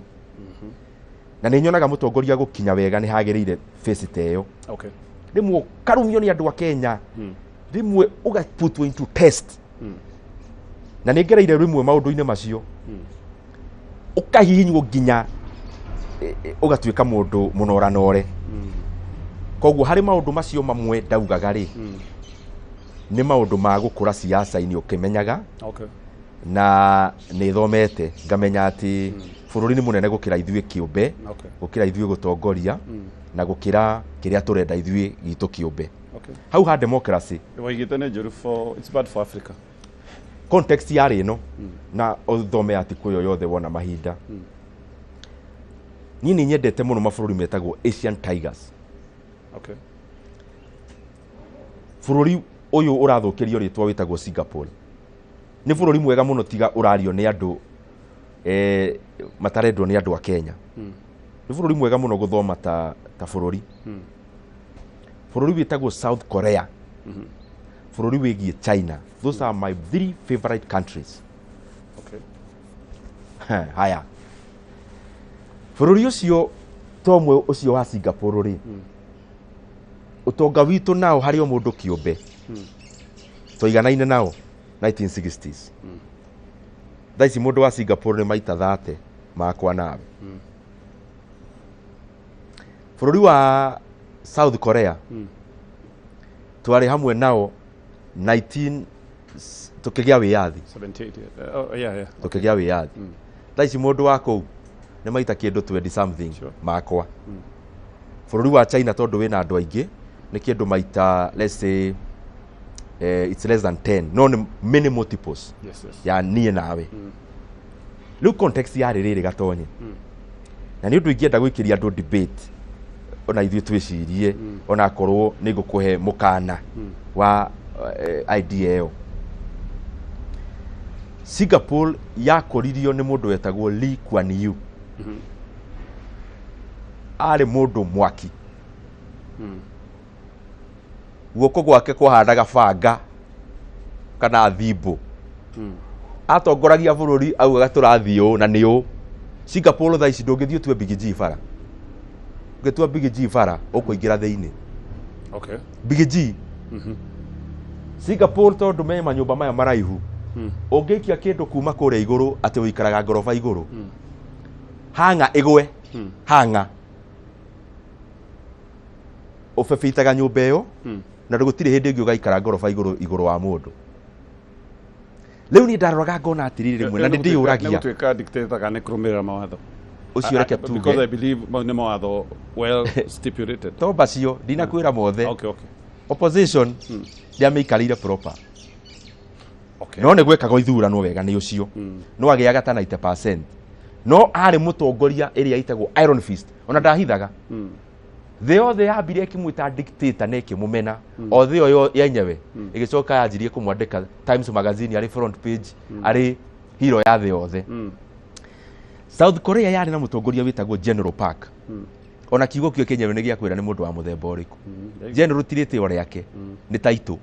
Na nĩ nyonaga mũtongoria gũkinya wega nĩ hagĩrĩire face ta ĩyo. Rĩmwe ũkarumio nĩ andũ a Kenya, rĩmwe ũgaputwo into test, na nĩ ngereire rĩmwe maũndũ-inĩ macio, ũkahihinywo nginya ũgatuĩka mũndũ mũnoranore. Koguo harĩ maũndũ macio mamwe ndaugaga rĩ, nĩ maũndũ ma gũkũra siasa-inĩ ũkĩmenyaga. Na nĩ thomete ngamenya atĩ bũrũri nĩ mũnene gũkĩra ithuĩ kĩũmbe, gũkĩra ithuĩ gũtongoria, na gũkĩra kĩrĩa tũrenda ithuĩ gitũ kĩũmbe. Hau ha democracy, Waigĩte nĩ njũru for, it's bad for Africa. Context yarĩ ĩno, na ũthome article ĩyo yothe wona mahinda. Niĩ nĩ nyendete mũno mabũrũri metagwo Asian Tigers. Bũrũri ũyũ ũrathũkĩrio rĩtwa wĩtagwo Singapore nĩ bũrũri mwega mũno, tiga ũrario nĩ andũ matarendwo nĩ andũ a Kenya. Nĩ bũrũri mwega mũno gũthoma ta bũrũri. Bũrũri wĩtagwo South Korea, bũrũri wĩgiĩ China, those are my three favorite countries. Haya, bũrũri ũcio to ũmwe ũcio wa Singapore rĩ, Ũtonga witũ nao harĩ o mũndũ kĩũmbe twaiganaine nao 1960s. Thaa ici mũndũ wa Singapore nĩ maita 30 makwa nawe. Bũrũri wa South Korea twarĩ hamwe nao 19 tukĩgĩa wĩyathi. 78. Oh, yeah. Tukĩgĩa wĩyathi. Thaa ici mũndũ wa kũu nĩ maita kĩndũ 20 something makwa. Bũrũri wa China, tondũ wĩna andũ aingĩ, nĩ kĩndũ maita, let's say, it's less than 10, no nĩ many multiples ya niĩ nawe. Rĩu context yarĩ rĩrĩ, Gatonye, na nĩ ũndũ ingĩenda gwĩkĩria andũ debate ona ithuĩ twĩcirie, ona akorwo nĩ ngũkũhe mũkana wa idea ĩyo. Singapore yakũririo nĩ mũndũ wetagwo Lee Kuan Yew. Arĩ mũndũ mwaki, guoko gwake kwahanaga banga kana thimbũ. Atongoragia bũrũri augaga tũrathiĩ ũũ na nĩ ũũ. Singapore thaa ici ndũngĩthiĩ ũtue Big G bara. Ũngĩtua Big G bara, ũkũingĩra thĩinĩ. Big G Singapore, tondũ me manyũmba maya maraihu, ũngĩikia kĩndũ kuma kũrĩa igũrũ, atĩ ũikaraga ngoroba igũrũ, hanga ĩgwe, hanga ũbebitaga nyũmba ĩyo, na gũtirĩ hĩndĩ ĩngĩ ũgaikara ngoroba igũrũ igũrũ wa mũndũ. Rĩu niĩ ndaroraga ngona atĩrĩrĩ, rĩmwe na nĩ ndĩyũragia. Nĩ gũtuĩka dictator kana nĩ kũrũmĩrĩra mawatho? Ũcio reke Because I tuge. believe mau nĩ mawatho well stipulated. To macio ndinakwĩra mothe. Opposition ndĩamĩikarĩire proper. No nĩ gwĩkagwo ithurano wega nĩ ũcio no agĩaga ta 90%, no arĩ mũtongoria ĩrĩa ĩtagwo Iron Fist, ona ndahithaga. Thĩ yothe yambire ĩkĩmwĩta dictator na ĩkĩmũmena, o thĩ ĩyo yenyewe ĩgĩcoka yanjirie kũmwandĩka Times Magazine arĩ front page, arĩ hero ya thĩ yothe. South Korea yarĩ na mũtongoria wĩtagwo General Park. Ona kiugo kĩo kĩenyewe nĩ gĩa kwĩra nĩ mũndũ wa mũthemba ũrĩkũ. General ti rĩtĩo rĩake, nĩ title.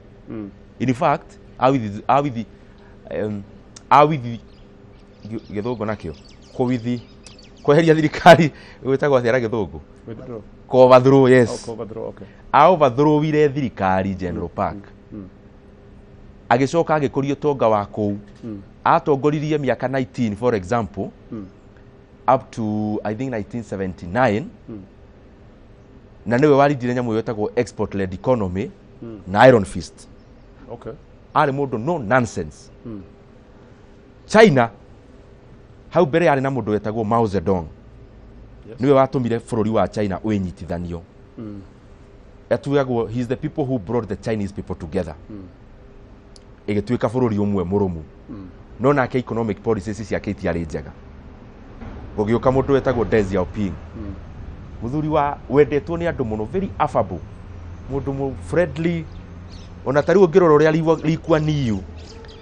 In fact, awithi awithi gĩthũngũ nakĩo kũwithi kweheria thirikari gwĩtagwo atĩa na gĩthũngũ? Withdraw. Overthrow, yes. Oh, overthrow, okay. Overthrowire thirikari General Park, agĩcoka agĩkũria ũtonga wa kũu. Atongoririe mĩaka 19, for example, up to, I think, 1979, na nĩwe warindire nyamũ ĩyo ĩtagwo export led economy na iron fist. Arĩ mũndũ no nonsense. China hau mbere yarĩ na mũndũ wetagwo Mao Zedong. Nĩwe watũmire bũrũri wa China wĩnyitithanio. Atuagwo he is the people who brought the Chinese people together, ĩgĩtuĩka bũrũri ũmwe mũrũmu. No nake economic policies ciake itiarĩ njega. Gũgĩũka mũndũ wetagwo Deng Xiaoping, mũthuri wa wendetwo nĩ andũ mũno, very affable, mũndũ friendly. Ona ta rĩu ũngĩrora ũrĩa Lee Kuan Yew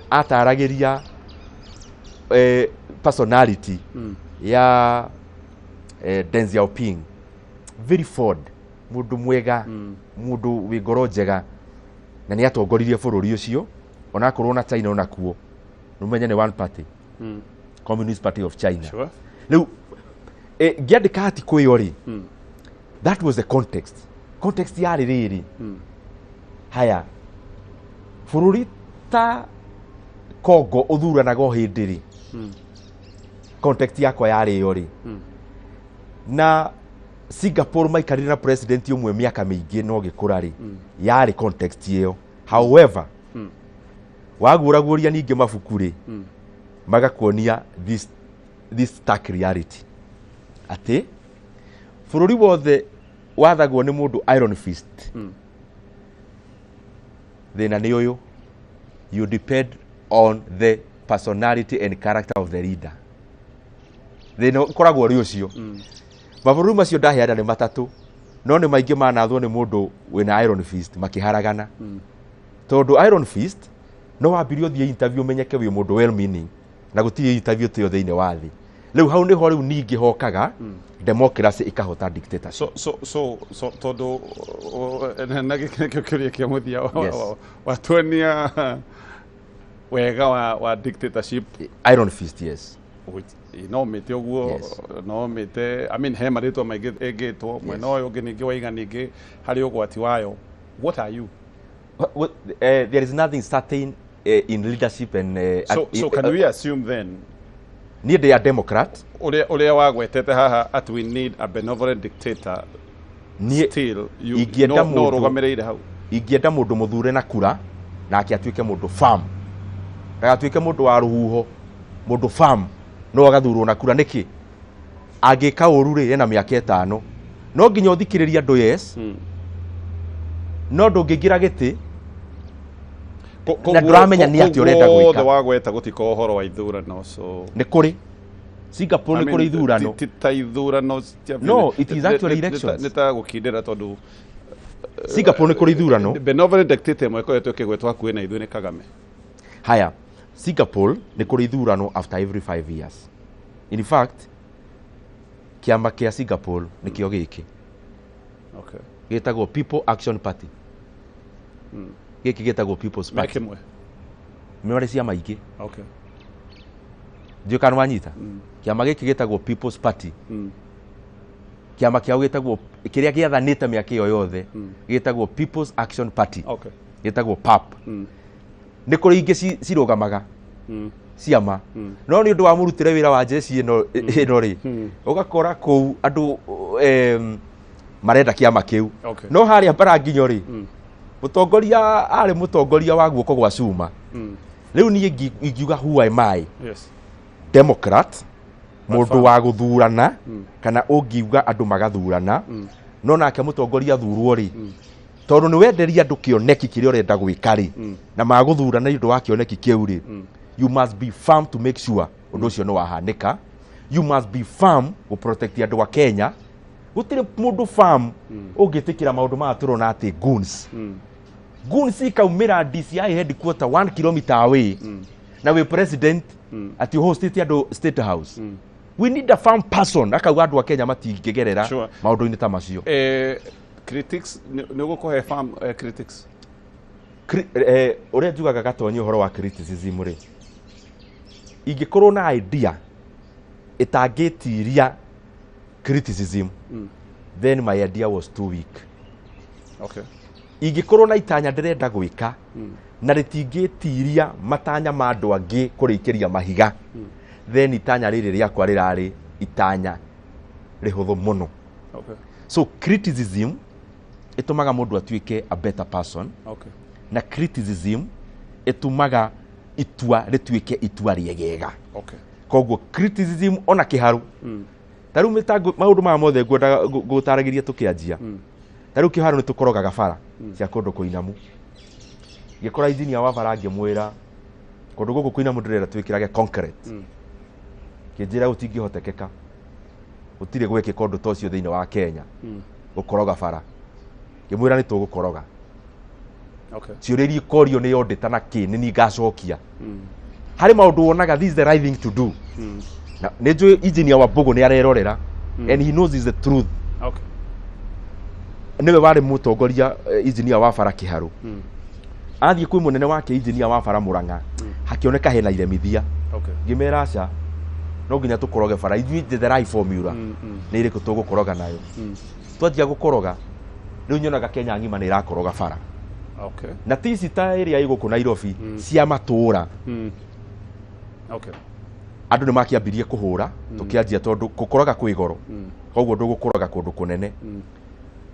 ataragĩria personality ya Deng Xiaoping, very fond, mũndũ mwega, mũndũ wĩ ngoro njega, na nĩ atongoririe bũrũri ũcio. Onakorwo na China onakuo nĩũmenye nĩ one party, Communist Party of China. Rĩu ngĩandĩka article ĩyo rĩ, that was the context. Context yarĩ rĩrĩ, haya, bũrũri ta Congo ũthuranaga o hĩndĩ rĩ, context yakwa yarĩ ĩyo rĩ, na Singapore maikarire na president ũmwe mĩaka mĩingĩ no gĩkũra rĩ, yarĩ context ĩyo. However, waguũraguũria ningĩ mabuku rĩ, magakuonia this stark reality atĩ bũrũri wothe wathagwo nĩ mũndũ iron fist, thĩna nĩ ũyũ: you depend on the personality and character of the leader. Thĩna ũkoragwo ũrĩ ũcio. Mabũrũri macio ndaheana nĩ matatũ, no nĩ maingĩ manathwo nĩ mũndũ wĩna iron fist makĩharagana, tondũ iron fist no wambirie ũthiĩ interview ũmenyeke wĩ mũndũ well meaning, na gũtirĩ interview tĩyo thĩinĩ wa thĩ. Rĩu hau nĩho rĩu ningĩ hokaga democracy ĩkahota dictatorship. So tondũ na gĩkĩ nĩkĩo kĩũria kĩa mũthia. Watuonia wega wa dictatorship. Iron fist, yes. Which, no mĩte ũguo. No mĩte, I mean, he marĩtwa maingĩ ĩngĩtwo mwena ũyũ ũngĩ. Ningĩ waiga ningĩ harĩ ũgwati wayo. What are you? There is nothing certain in leadership and So can we assume then niĩ ndĩ a Democrat. Ũrĩa wagwetete haha at we need a benevolent dictator niĩ still you ingĩenda no mũndũ- rũgamĩrĩire hau? Ingĩenda mũndũ mũthure na kura nake atuĩke mũndũ firm, ndagatuĩke mũndũ wa rũhuho, mũndũ firm no agathurwo na kura. Nĩkĩ angĩka ũru rĩ, ena mĩaka 5, no nginya ũthikĩrĩrie andũ, yes, no ndũngĩingĩra gĩtĩ na ndũramenya nĩ atĩa ũrenda gwĩka. Wothe wagweta gũtikorwo ũhoro wa ithurano, so Nĩ kũrĩ Singapore, nĩ kũrĩ ithurano. Ti ta ithurano No, it is actually elections. Nĩ ta gũkindĩra tondũ Singapore nĩ kũrĩ ithurano. Benevolent dictator ĩmwe ĩkoretwo ĩkĩgwetwo hakuhĩ na ithuĩ nĩ Kagame. Haya, Singapore nĩ kũrĩ ithurano after every 5 years. In fact, kĩama kĩa Singapore nĩkĩo gĩkĩ gĩtagwo People Action Party, gĩkĩ gĩtagwo People's Me Party. kĩmwe? Marĩ ciama ingĩ. Ndiũĩ kana wanyita. Kĩama gĩkĩ gĩtagwo People's Party. Kĩama kĩao gĩtagwo, kĩrĩa gĩathanĩte mĩaka ĩyo yothe, gĩtagwo People's Action Party. Gĩtagwo PAP. Nĩ kũrĩ ingĩ cirũgamaga ciama, no nĩ ũndũ wa mũrutĩre wĩra wa jeshi ĩno rĩ, ũgakora kũu andũ marenda kĩama kĩu. No harĩa Mbaranginyo rĩ, mũtongoria arĩ mũtongoria wa guoko gwa cuma. Rĩu niĩ ingiuga, who am I? Democrat, mũndũ firm. Wa gũthurana kana ũngiuga andũ magathurana, no nake mũtongoria thurwo rĩ, tondũ nĩ wenderia andũ kĩoneki kĩrĩa ũrenda gwĩka rĩ, na magũthurana nĩ ũndũ wa kĩoneki kĩu rĩ, you must be firm to make sure ũndũ ũcio nĩ wahanĩka. You must be firm gũ protect andũ a Kenya. Gũtirĩ mũndũ firm ũngĩtĩkĩra maũndũ maya tũrona atĩ goons ikaumĩra DCI headquarter 1 kilometer away na wĩ president, atĩ ũhostĩte andũ State House. We need a firm person akauga andũ a Kenya matingĩgerera maũndũ-inĩ ta macio. Critics, nĩ ũgũkũhe firm critics? Ũrĩa njugaga gatonyi ũhoro wa criticism rĩ, ingĩkorwo na idea ĩtangĩtiria criticism, then my idea was too weak. Ingĩkorwo na itanya ndĩrenda gwĩka na rĩtingĩtiria matanya ma andũ angĩ kũrĩkĩria mahiga, then itanya rĩrĩ rĩakwa rĩrarĩ itanya rĩhũthũ mũno. So criticism ĩtũmaga mũndũ atuĩke a better person. Na criticism ĩtũmaga itua rĩtuĩke itua rĩegega. Koguo criticism ona kĩharu ta rĩu mĩtango maũndũ maya mothe ngwendaga ngũtaragĩria tũkĩanjia, ta rĩu kĩharo nĩ tũkorogaga bara cia kũndũ kũinamu. Ngĩkora injinia wa bara, ngĩmwĩra kũndũ gũkũ kũinamu ndĩrenda twĩkĩrage concrete. Kĩnjĩra gũtingĩhotekeka, gũtirĩ gwĩkĩka ũndũ ta ũcio thĩinĩ wa Kenya, gũkoroga bara. Ngĩmwĩra nĩ tũgũkoroga. Ciũria iria ikorio nĩ auditor na kĩ nĩ niĩ ngacokia. Harĩ maũndũ wonaga this is the right thing to do. Na nĩ njũĩ engineer wa Mbũgũ nĩ arerorera and he knows is the truth. Nĩwe warĩ mũtongoria, engineer wa bara Kĩharũ. Athiĩ kwĩ mũnene wake, engineer wa bara Mũrang'a, hakĩoneka hena iremithia. Ngĩmera aca, no nginya tũkoroge bara, ithuĩ njetherai formula nĩ ĩrĩkũ tũgũkoroga nayo. Twanjia gũkoroga, rĩu nyonaga Kenya ng'ima nĩ ĩrakoroga bara. Na ti ici ta ĩrĩa ĩ gũkũ Nairobi, cia matũũra. Andũ nĩ makĩambirie kũhũra, tũkĩanjia, tondũ gũkoroga kwĩ goro, koguo ndũgũkoroga kũndũ kũnene.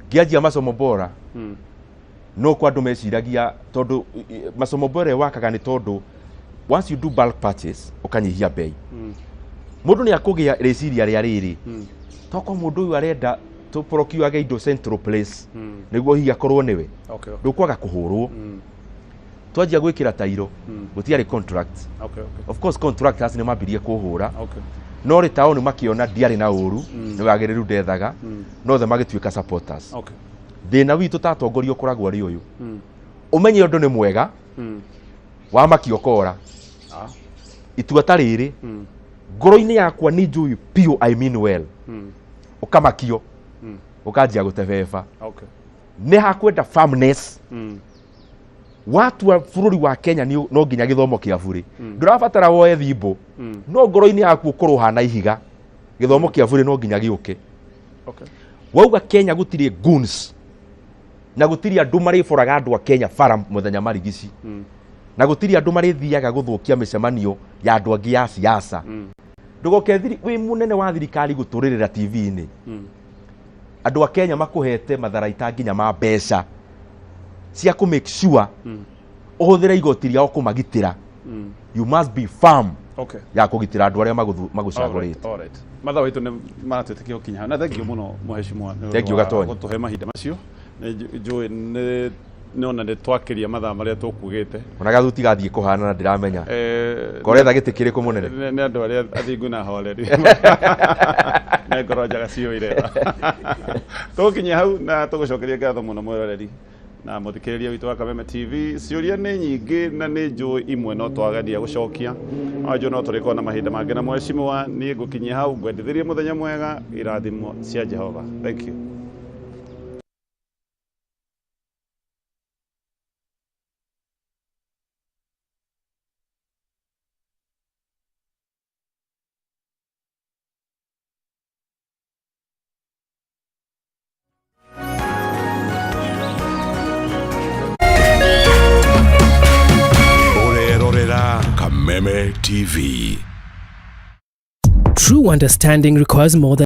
Ngĩanjia masomo bora, no kwa andũ meciragia tondũ masomo bora wakaga nĩ tondũ once you do bulk purchase ũkanyihia bei. Mũndũ nĩ akũgĩa rĩciria rĩa rĩrĩ, toko mũndũ ũyũ arenda tũprocuage indo central place nĩguo hihi akorwo nĩwe. Ndũkwaga kũhũrwo. Twanjia gwĩkĩra tairo, gũtiarĩ contract. Of course contractors nĩ mambirie kũhũra. No rĩ, taũni makĩona ndiarĩ na ũru, nĩ wagĩrĩru ndethaga, no othe magĩtuĩka supporters. Thĩna witũ ta atongoria ũkoragwo arĩ ũyũ: ũmenye ũndũ nĩ mwega, wamakio ũkora. Itua ta rĩrĩ, ngoro-inĩ yakwa nĩ njũĩ biũ I mean well, ũkamakio, ũkanjia gũtebeba. Nĩ hakwenda firmness. Watua bũrũri wa Kenya nĩ no nginya gĩthomo kĩa burĩ, ndũrabatara woe thimbũ, no ngoro-inĩ yaku ũkorwo ũhana ihiga, gĩthomo kĩa burĩ no nginya gĩũke. Wauga Kenya gũtirĩ goons, Na gũtirĩ andũ marĩboraga andũ a Kenya bara mũthenya marigici, na gũtirĩ andũ marĩthiaga gũthũkia mĩcemanio ya andũ angĩ ya siasa. Ndũgoke wĩ mũnene wa thirikari gũtũrĩrĩra TV-inĩ. Andũ a Kenya makũhete matharaita nginya ma mbeca cia kũ make sure ũhũthĩre igoti rĩao kũmagitĩra. You must be firm ya kũgitĩra andũ arĩa magũcagũrĩte. Alright. Mathaa witũ nĩ maratwĩtĩkia gũkinya hau, na thank you mũno mũhecimwa nĩ ũndũ Thank you, wa Gatonyi. gũtũhe mahinda macio. Nĩ njũĩ nĩ nona nĩ twakĩria mathaa marĩa tũkugĩte. Ona gathuti gathiĩ kũhana na ndiramenya koretha gĩtĩ kĩrĩkũ mũnene. Nĩ andũ arĩa athingu na horeri na ngoro njega ciũire. Tũgũkinyia hau na tũgũcokeria ngatho mũno mwĩroreri na mũthikĩrĩria witũ wa Kameme TV. Ciũria nĩ nyingĩ na nĩ njũĩ imwe no twageria gũcokia, no njũĩ no tũrĩkorwo na mahinda mangĩ na mheshimiwa. Niĩ ngũkinyia hau, ngwendithĩrie mũthenya mwega, irathimo cia Jehova. Thank you. Ũrerorera Kameme TV. True understanding requires more than